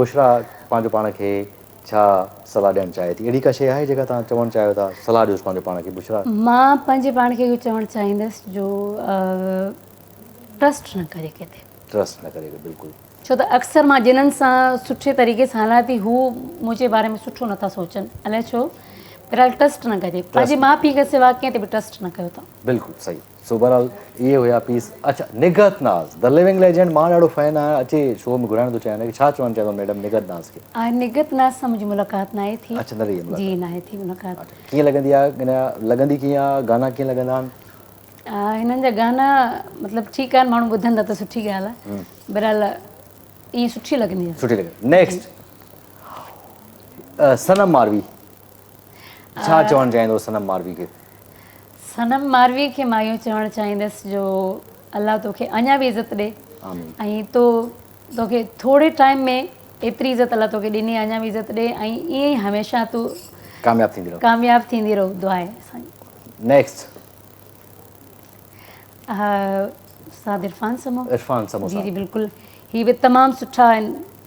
بشرا پنهنجو پاڻ کي ڇا صلاح ڏيڻ چاهي ٿي؟ اهڙي ڪا شيء آهي جيڪا توهان چوڻ چاهيو ٿا؟ صلاح ڏيوس پنهنجو پاڻ کي بشريٰ. مان پنهنجي پاڻ کي اهو چوڻ چاهيندس جو ٽرسٽ نه ڪري ڪنهن تي. ٽرسٽ نه ڪري بلڪل. ڇو ته اڪثر مان جنھن سان سٺي طريقي سان هلان ٿي هو منهنجي باري ۾ سٺو نٿا سوچن الائي ڇو بهرحال ٽرسٽ نه ڪجي پنهنجي ماء پيء کان سوا ڪنهن تي به ٽرسٽ نه ڪيو توهان. بلڪل صحيح. سو بهرحال اهي هيا پيس. اڇا Nighat Naz The Living Legend مان ڏاڍو فين آهيان اچي شو ۾ گهرائڻ ٿو چاهيان هن کي ڇا چوڻ چاهيندو ميڊم نگهت ناز کي. نگهت ناز سان منهنجي ملاقات ناهي ٿي. اڇا نه رهي ملاقات. جي ناهي ٿي ملاقات. اڇا ڪيئن لڳندي آهي لڳندي ڪيئن آهي گانا ڪيئن لڳندا آهن. هنن جا گانا مطلب ٺيڪ آهن ماڻهو ٻڌن ٿا ته سٺي ڳالهه آهي بهرحال ائين سٺي لڳندي آهي. سٺي لڳندي نيڪسٽ صنم ماروي ڇا چوڻ چاهيندو صنم ماروي کي. صنم ماروي کي مان اهو چوڻ چاهيندس جو الله توکي اڃا به عزت ڏي ۽ تو توکي ٿوري ٽائيم ۾ ايتري عزت الله توکي ڏني اڃا به عزت ڏي ۽ ائين ئي هميشه تون ڪامياب ٿيندي رهو ڪامياب ٿيندي رهو دعا آهي اسان جي. نيڪسٽ. استاد عرفان سمون. عرفان سمون جي جي بلڪل هي به تمام سٺا آهن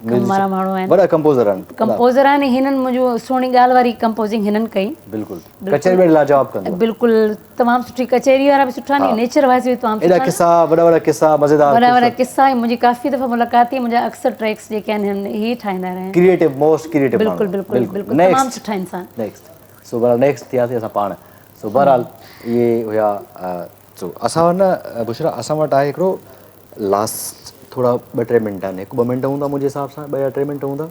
ڪم وارا ماڻهو آهن وڏا ڪمپوزر آهن ڪمپوزر آهن هنن منهنجو سهڻي ڳالهه واري ڪمپوزنگ هنن ڪئي بلڪل ڪچهري به لاجواب ڪندو بلڪل تمام سٺي ڪچهري وارا به سٺا آهن نيچر وائز به تمام سٺا ايڏا قصا وڏا وڏا قصا مزيدار وڏا وڏا قصا منهنجي ڪافي دفعا ملاقات ٿي منهنجا اڪثر ٽريڪس جيڪي آهن هن هي ٺاهيندا رهيا آهن ڪريئيٽو موسٽ ڪريئيٽو بلڪل بلڪل بلڪل تمام سٺا انسان نيڪسٽ سو بهرحال نيڪسٽ ٿياسي اسان پاڻ سو بهرحال اهي هيا سو اسان وٽ نه بشرا اسان وٽ آهي هڪڙو لاسٽ ٿورا ٻه ٽي منٽ آهن هڪ ٻه منٽ هوندا منهنجي حساب سان ٻه يا ٽي منٽ هوندا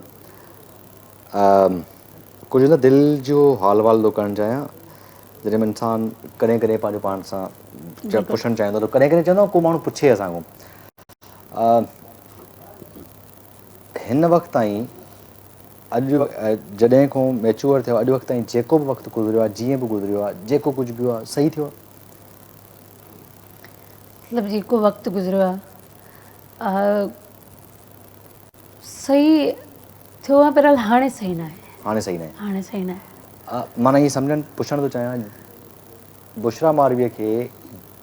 ڪجهه نه دل جو حال وال ٿو ڪرڻ چاهيان جڏهن انسان ڪڏهن ڪڏهن پنهنجو پاڻ سان پڇڻ چاهيندو ته ڪڏهن ڪڏهن چوندو ڪو ماڻهو پڇي اسان کان هن وقت تائين اڄ جڏهن کان ميچوئر ٿيو اڄ وقت تائين جيڪو به وقت گذريو آهي جيئن به گذريو آهي جيڪو ڪجهه به آهي صحيح ٿيو آهي مطلب جيڪو وقت گذريو آهي صحيح ٿيو آهي بهرحال هاڻي صحيح ناهي. هاڻي صحيح ناهي. هاڻي صحيح ناهي. معنيٰ ائين سمجهڻ پڇڻ ٿو چاهيان بشريٰ مارويء کي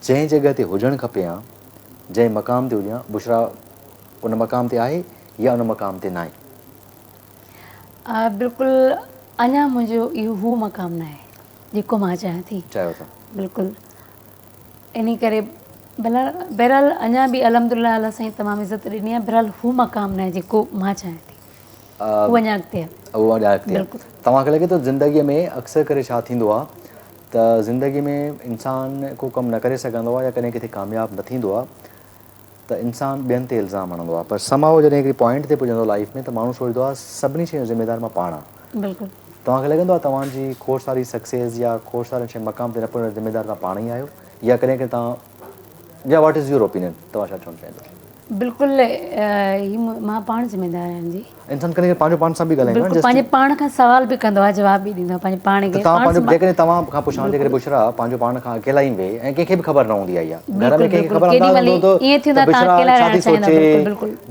جنهن جڳهه تي هجڻ کپي ها جنهن مقام تي هجي ها بشريٰ ان مقام تي آهي يا ان مقام تي ناهي؟ بلڪل اڃا منهنجو اهو هو مقام ناهي جيڪو مان چاهيان ٿي. چاهيو ٿا. بلڪل انهي ڪري بهرحال اڃا به الحمدلله الله سائين تمام عزت ڏني آهي بهرحال هو مقام ناهي جيڪو مان چاهيان ٿي. هو اڃا اڳتي آهي. هو اڃا اڳتي آهي. توهان کي لڳي ٿو زندگيء ۾ اڪثر ڪري ڇا ٿيندو آهي ته زندگيء ۾ انسان ڪو ڪم نه ڪري سگهندو آهي يا ڪڏهن ڪٿي ڪامياب نه ٿيندو آهي ته انسان ٻين تي الزام هڻندو آهي پر سم هائو جڏهن هڪڙي پوائنٽ تي پڄندو لائيف ۾ ته ماڻهو سوچندو آهي سڀني شين جو ذميدار مان پاڻ آهيان. بلڪل. توهان کي لڳندو آهي توهان جي کوڙ ساري سڪسيس يا کوڙ سارن شين مقام تي نه پڄڻ جو ذميدار توهان پاڻ ئي آهيو يا ڪڏهن ڪڏهن توهان يا what is your opinion توهان ڇا چوڻ چاهيندو؟ بلڪل هي مان پاڻ ذميدار آهيان جي. انسان ڪڏهن ڪڏهن پنهنجو پاڻ سان به ڳالهائيندو آهي بلڪل پنهنجي پاڻ کان سوال به ڪندو آهي جواب به ڏيندو آهي پنهنجي پاڻ کي ته توهان پنهنجو جيڪڏهن توهان کان پڇان جيڪڏهن بشريٰ پنهنجو پاڻ کان اڪيلائي ۾ ويهي ۽ ڪنهن کي به خبر نه هوندي آهي اها گهر ۾ ڪنهن کي خبر اندازو هوندو ته بشريٰ ڇا ٿي سوچي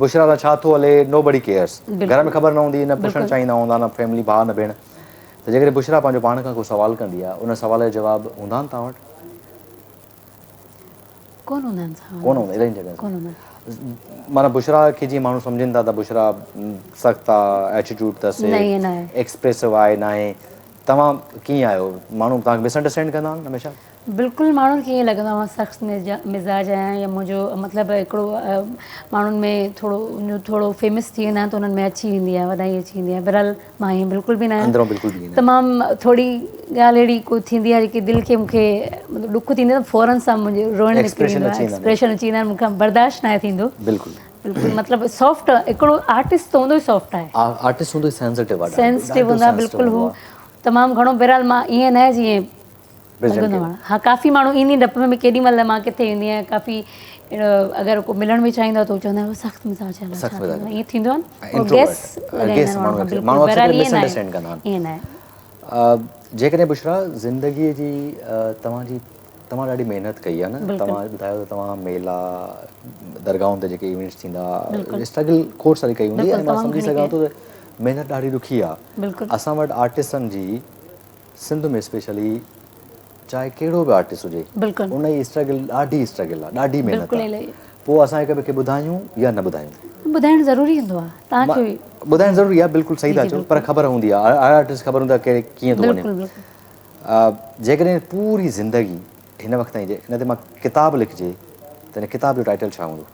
بشريٰ سان ڇا ٿو هلي نو بڊي ڪيئرس گهر ۾ خبر نه هوندي نه پڇڻ چاهيندا هوندا نه فيملي ڀاء نه ڀيڻ ته جيڪڏهن بشريٰ پنهنجو پاڻ کان ڪو سوال ڪندي آهي ان سوال جا جواب هوندا آهن توهان وٽ؟ ڪونه هوندا آهن سوال. ڪونه هوندا الاهي جڳهن ڪونه هوندا معنيٰ بشريٰ کي جيئن ماڻهو سمجهن ٿا ته بشريٰ سخت آ ايٽيٽيوڊ اٿس نه ائين ناهي ايڪسپريسو آهي ناهي توهان ڪيئن آهيو ماڻهو توهان کي مس انڊرسٽينڊ ڪندا آهن هميشه؟ بلڪل ماڻهن کي ائين لڳندو آهي مان سخت مزاج آهيان يا منهنجو مطلب هڪڙو ماڻهن ۾ ٿورو ٿورو فيمس ٿي ويندا آهن ته انهن ۾ اچي ويندي آهي وڏائي اچي ويندي آهي بهرحال مان ائين بلڪل به نه آهيان اندرون بلڪل به ائين تمام ٿوري ڳالهه اهڙي ڪو ٿيندي آهي جيڪي دل کي مون کي مطلب ڏک ٿيندو آهي فورن سان منهنجي روئڻ نڪري ويندو آهي ايڪسپريشن اچي ويندا آهن مون کان برداشت ناهي ٿيندو بلڪل بلڪل مطلب سافٽ هڪڙو آرٽسٽ ته هوندو ئي سافٽ آهي آرٽسٽ هوندو ئي سينسيٽو آهي سينسيٽو هوندو آهي بلڪل هو تمام گهڻو بهرحال مان ائين نه جيئن لڳندو آهي ها ڪافي ماڻهو ايندي ڊپ ۾ ڪيڏي مهل مان ڪٿي ويندي آهيان ڪافي اگر ڪو ملڻ به چاهيندو آهي ته چوندا آهن سخت مزاج آهي سخت مزاج ائين ٿيندو آهي نه گيس لڳائيندا آهن ماڻهو اڪثر مس انڊرسٽينڊ ڪندا آهن ائين نه آهي جيڪڏهن بشرا زندگي جي توهان جي توهان ڏاڍي محنت ڪئي آهي نه توهان ٻڌايو ته توهان ميلا درگاهن تي جيڪي ايونٽس ٿيندا اسٽرگل کوڙ ساري ڪئي هوندي ۽ مان سمجهي سگهان ٿو ته محنت ڏاڍي ڏکي آهي اسان وٽ آرٽسٽن جي سنڌ ۾ اسپيشلي چاهي ڪهڙو به آرٽسٽ هجي ان جي اسٽرگل ڏاڍي اسٽرگل آهي ڏاڍي محنت آهي پوء اسان هڪ ٻئي کي ٻڌايون يا نه ٻڌايون. ٻڌائڻ ضروري هوندو آهي توهان کي به. ٻڌائڻ ضروري آهي بلڪل صحيح ٿا چئو پر خبر هوندي آهي هر آرٽسٽ کي خبر هوندي آهي ڪهڙي ڪيئن ٿو وڃي جيڪڏهن پوري زندگي هن وقت تائين جي ان تي مان ڪتاب لکجي ته ان ڪتاب جو ٽائيٽل ڇا هوندو؟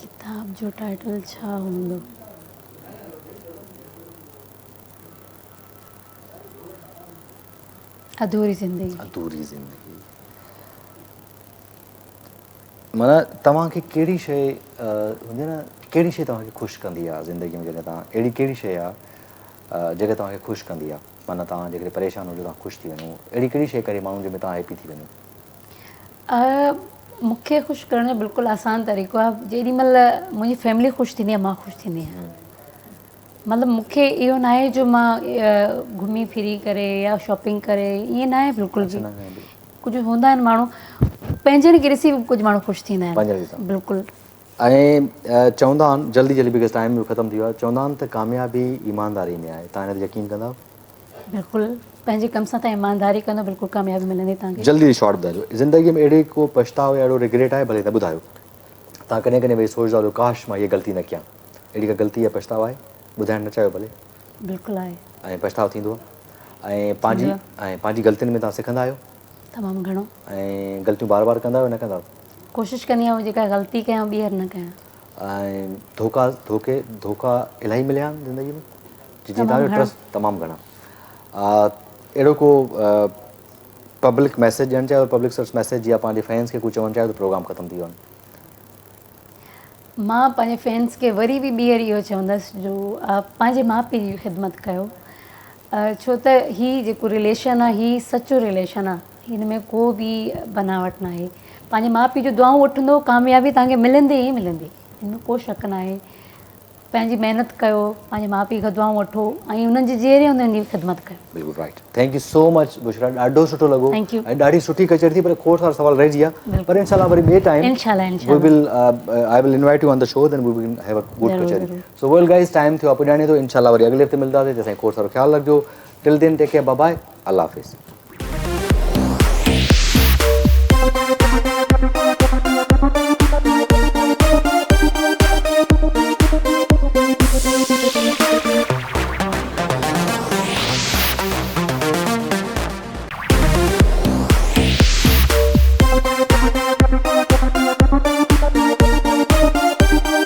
ڪتاب جو ٽائيٽل ڇا هوندو؟ اڌوري زندگي. اڌوري زندگي معنيٰ توهان کي ڪهڙي شيء هوندي نه ڪهڙي شيء توهان کي خوش ڪندي آهي زندگي ۾ جڏهن توهان اهڙي ڪهڙي شيء آهي جيڪا توهان کي خوش ڪندي آهي معنيٰ توهان جيڪڏهن پريشان هجو توهان خوش ٿي وڃو اهڙي ڪهڙي شيء ڪري ماڻهو جنهن ۾ توهان هيپي ٿي وڃو. مون کي خوش ڪرڻ جو بلڪل آسان طريقو آهي جيڏي مهل منهنجي فيملي خوش ٿيندي آهي مان خوش ٿيندي آهيان. مطلب مون کي اهو ناهي جو مان گهمي ڦري ڪري يا شاپنگ ڪري ائين ناهي بلڪل به ڪجهه هوندا آهن ماڻهو پنهنجن کي ڏسي به ڪجهه ماڻهو خوش ٿيندا آهن بلڪل. ۽ چوندا آهن جلدي جلدي because time به ختم ٿي ويو آهي چوندا آهن ته ڪاميابي ايمانداري ۾ آهي توهان هن تي يقين ڪندا آهيو؟ بلڪل پنهنجي ڪم سان توهان ايمانداري ڪندو بلڪل ڪاميابي ملندي توهان کي. جلدي شارٽ ٻڌائجو زندگي ۾ اهڙي ڪو پڇتاء يا اهڙو ريگريٽ آهي ڀلي نه ٻڌايو توهان ڪڏهن ڪڏهن ويهي سوچدا هجو ڪاش مان هيء غلطي نه ڪيان اهڙي ڪا غلطي يا پڇتاء آهي؟ ٻڌائڻ نه چاهيو ڀلي. بلڪل آهي. ۽ پڇتاء ٿيندو آهي ۽ پنهنجي ۽ پنهنجي غلطين ۾ توهان سکندا آهيو؟ تمام گهڻو. ۽ غلطيون بار بار ڪندا آهيو نه ڪندا آهيو؟ ڪوشش ڪندي آهيان جيڪا غلطي ڪيان ٻيهر نه ڪيان. ۽ ڌوڪا ڌوڪي ڌوڪا الاهي مليا آهن زندگي ۾ جي جي توهان جو ٽرسٽ تمام گهڻا اهڙو ڪو پبلڪ ميسيج ڏيڻ چاهيو پبلڪ سروس ميسيج يا پنهنجي فينس کي ڪجهه چوڻ چاهيو ته پروگرام ختم ٿي ويو آهي. مان پنهنجي فينس کي وري به ٻيهر اهو چوندس جو پنهنجي ماء پيء جي خدمت ڪيو ڇو ته هي جيڪو رليشن آهي هي سچو رليشن آهي هن ۾ ڪو به بناوٽ ناهي پنهنجي ماء پيء جون دعائون وٺندو ڪاميابي توهان کي ملندي ئي ملندي هن ۾ ڪو شڪ ناهي پنهنجي محنت ڪيو پنهنجي ماء پيء کان دعائون وٺو ۽ انهن جي جيئري هوندي انهن جي خدمت ڪيو. بلڪل right thank you so much Bushra ڏاڍو سٺو لڳو ۽ ڏاڍي سٺي ڪچهري ٿي پر کوڙ سارا سوال رهجي ويا پر انشاء الله وري ٻئي ٽائيم انشاء الله انشاء V will I will invite you on the show then we will have a good kacheri so well guys time ٿيو آ پڄاڻي ٿو انشاء الله وري اڳلي هفتي ملنداسين تيسين کوڙ سارو خيال رکجو ٽل دين ٽيڪ ڪيئر باء باء الله حافظ.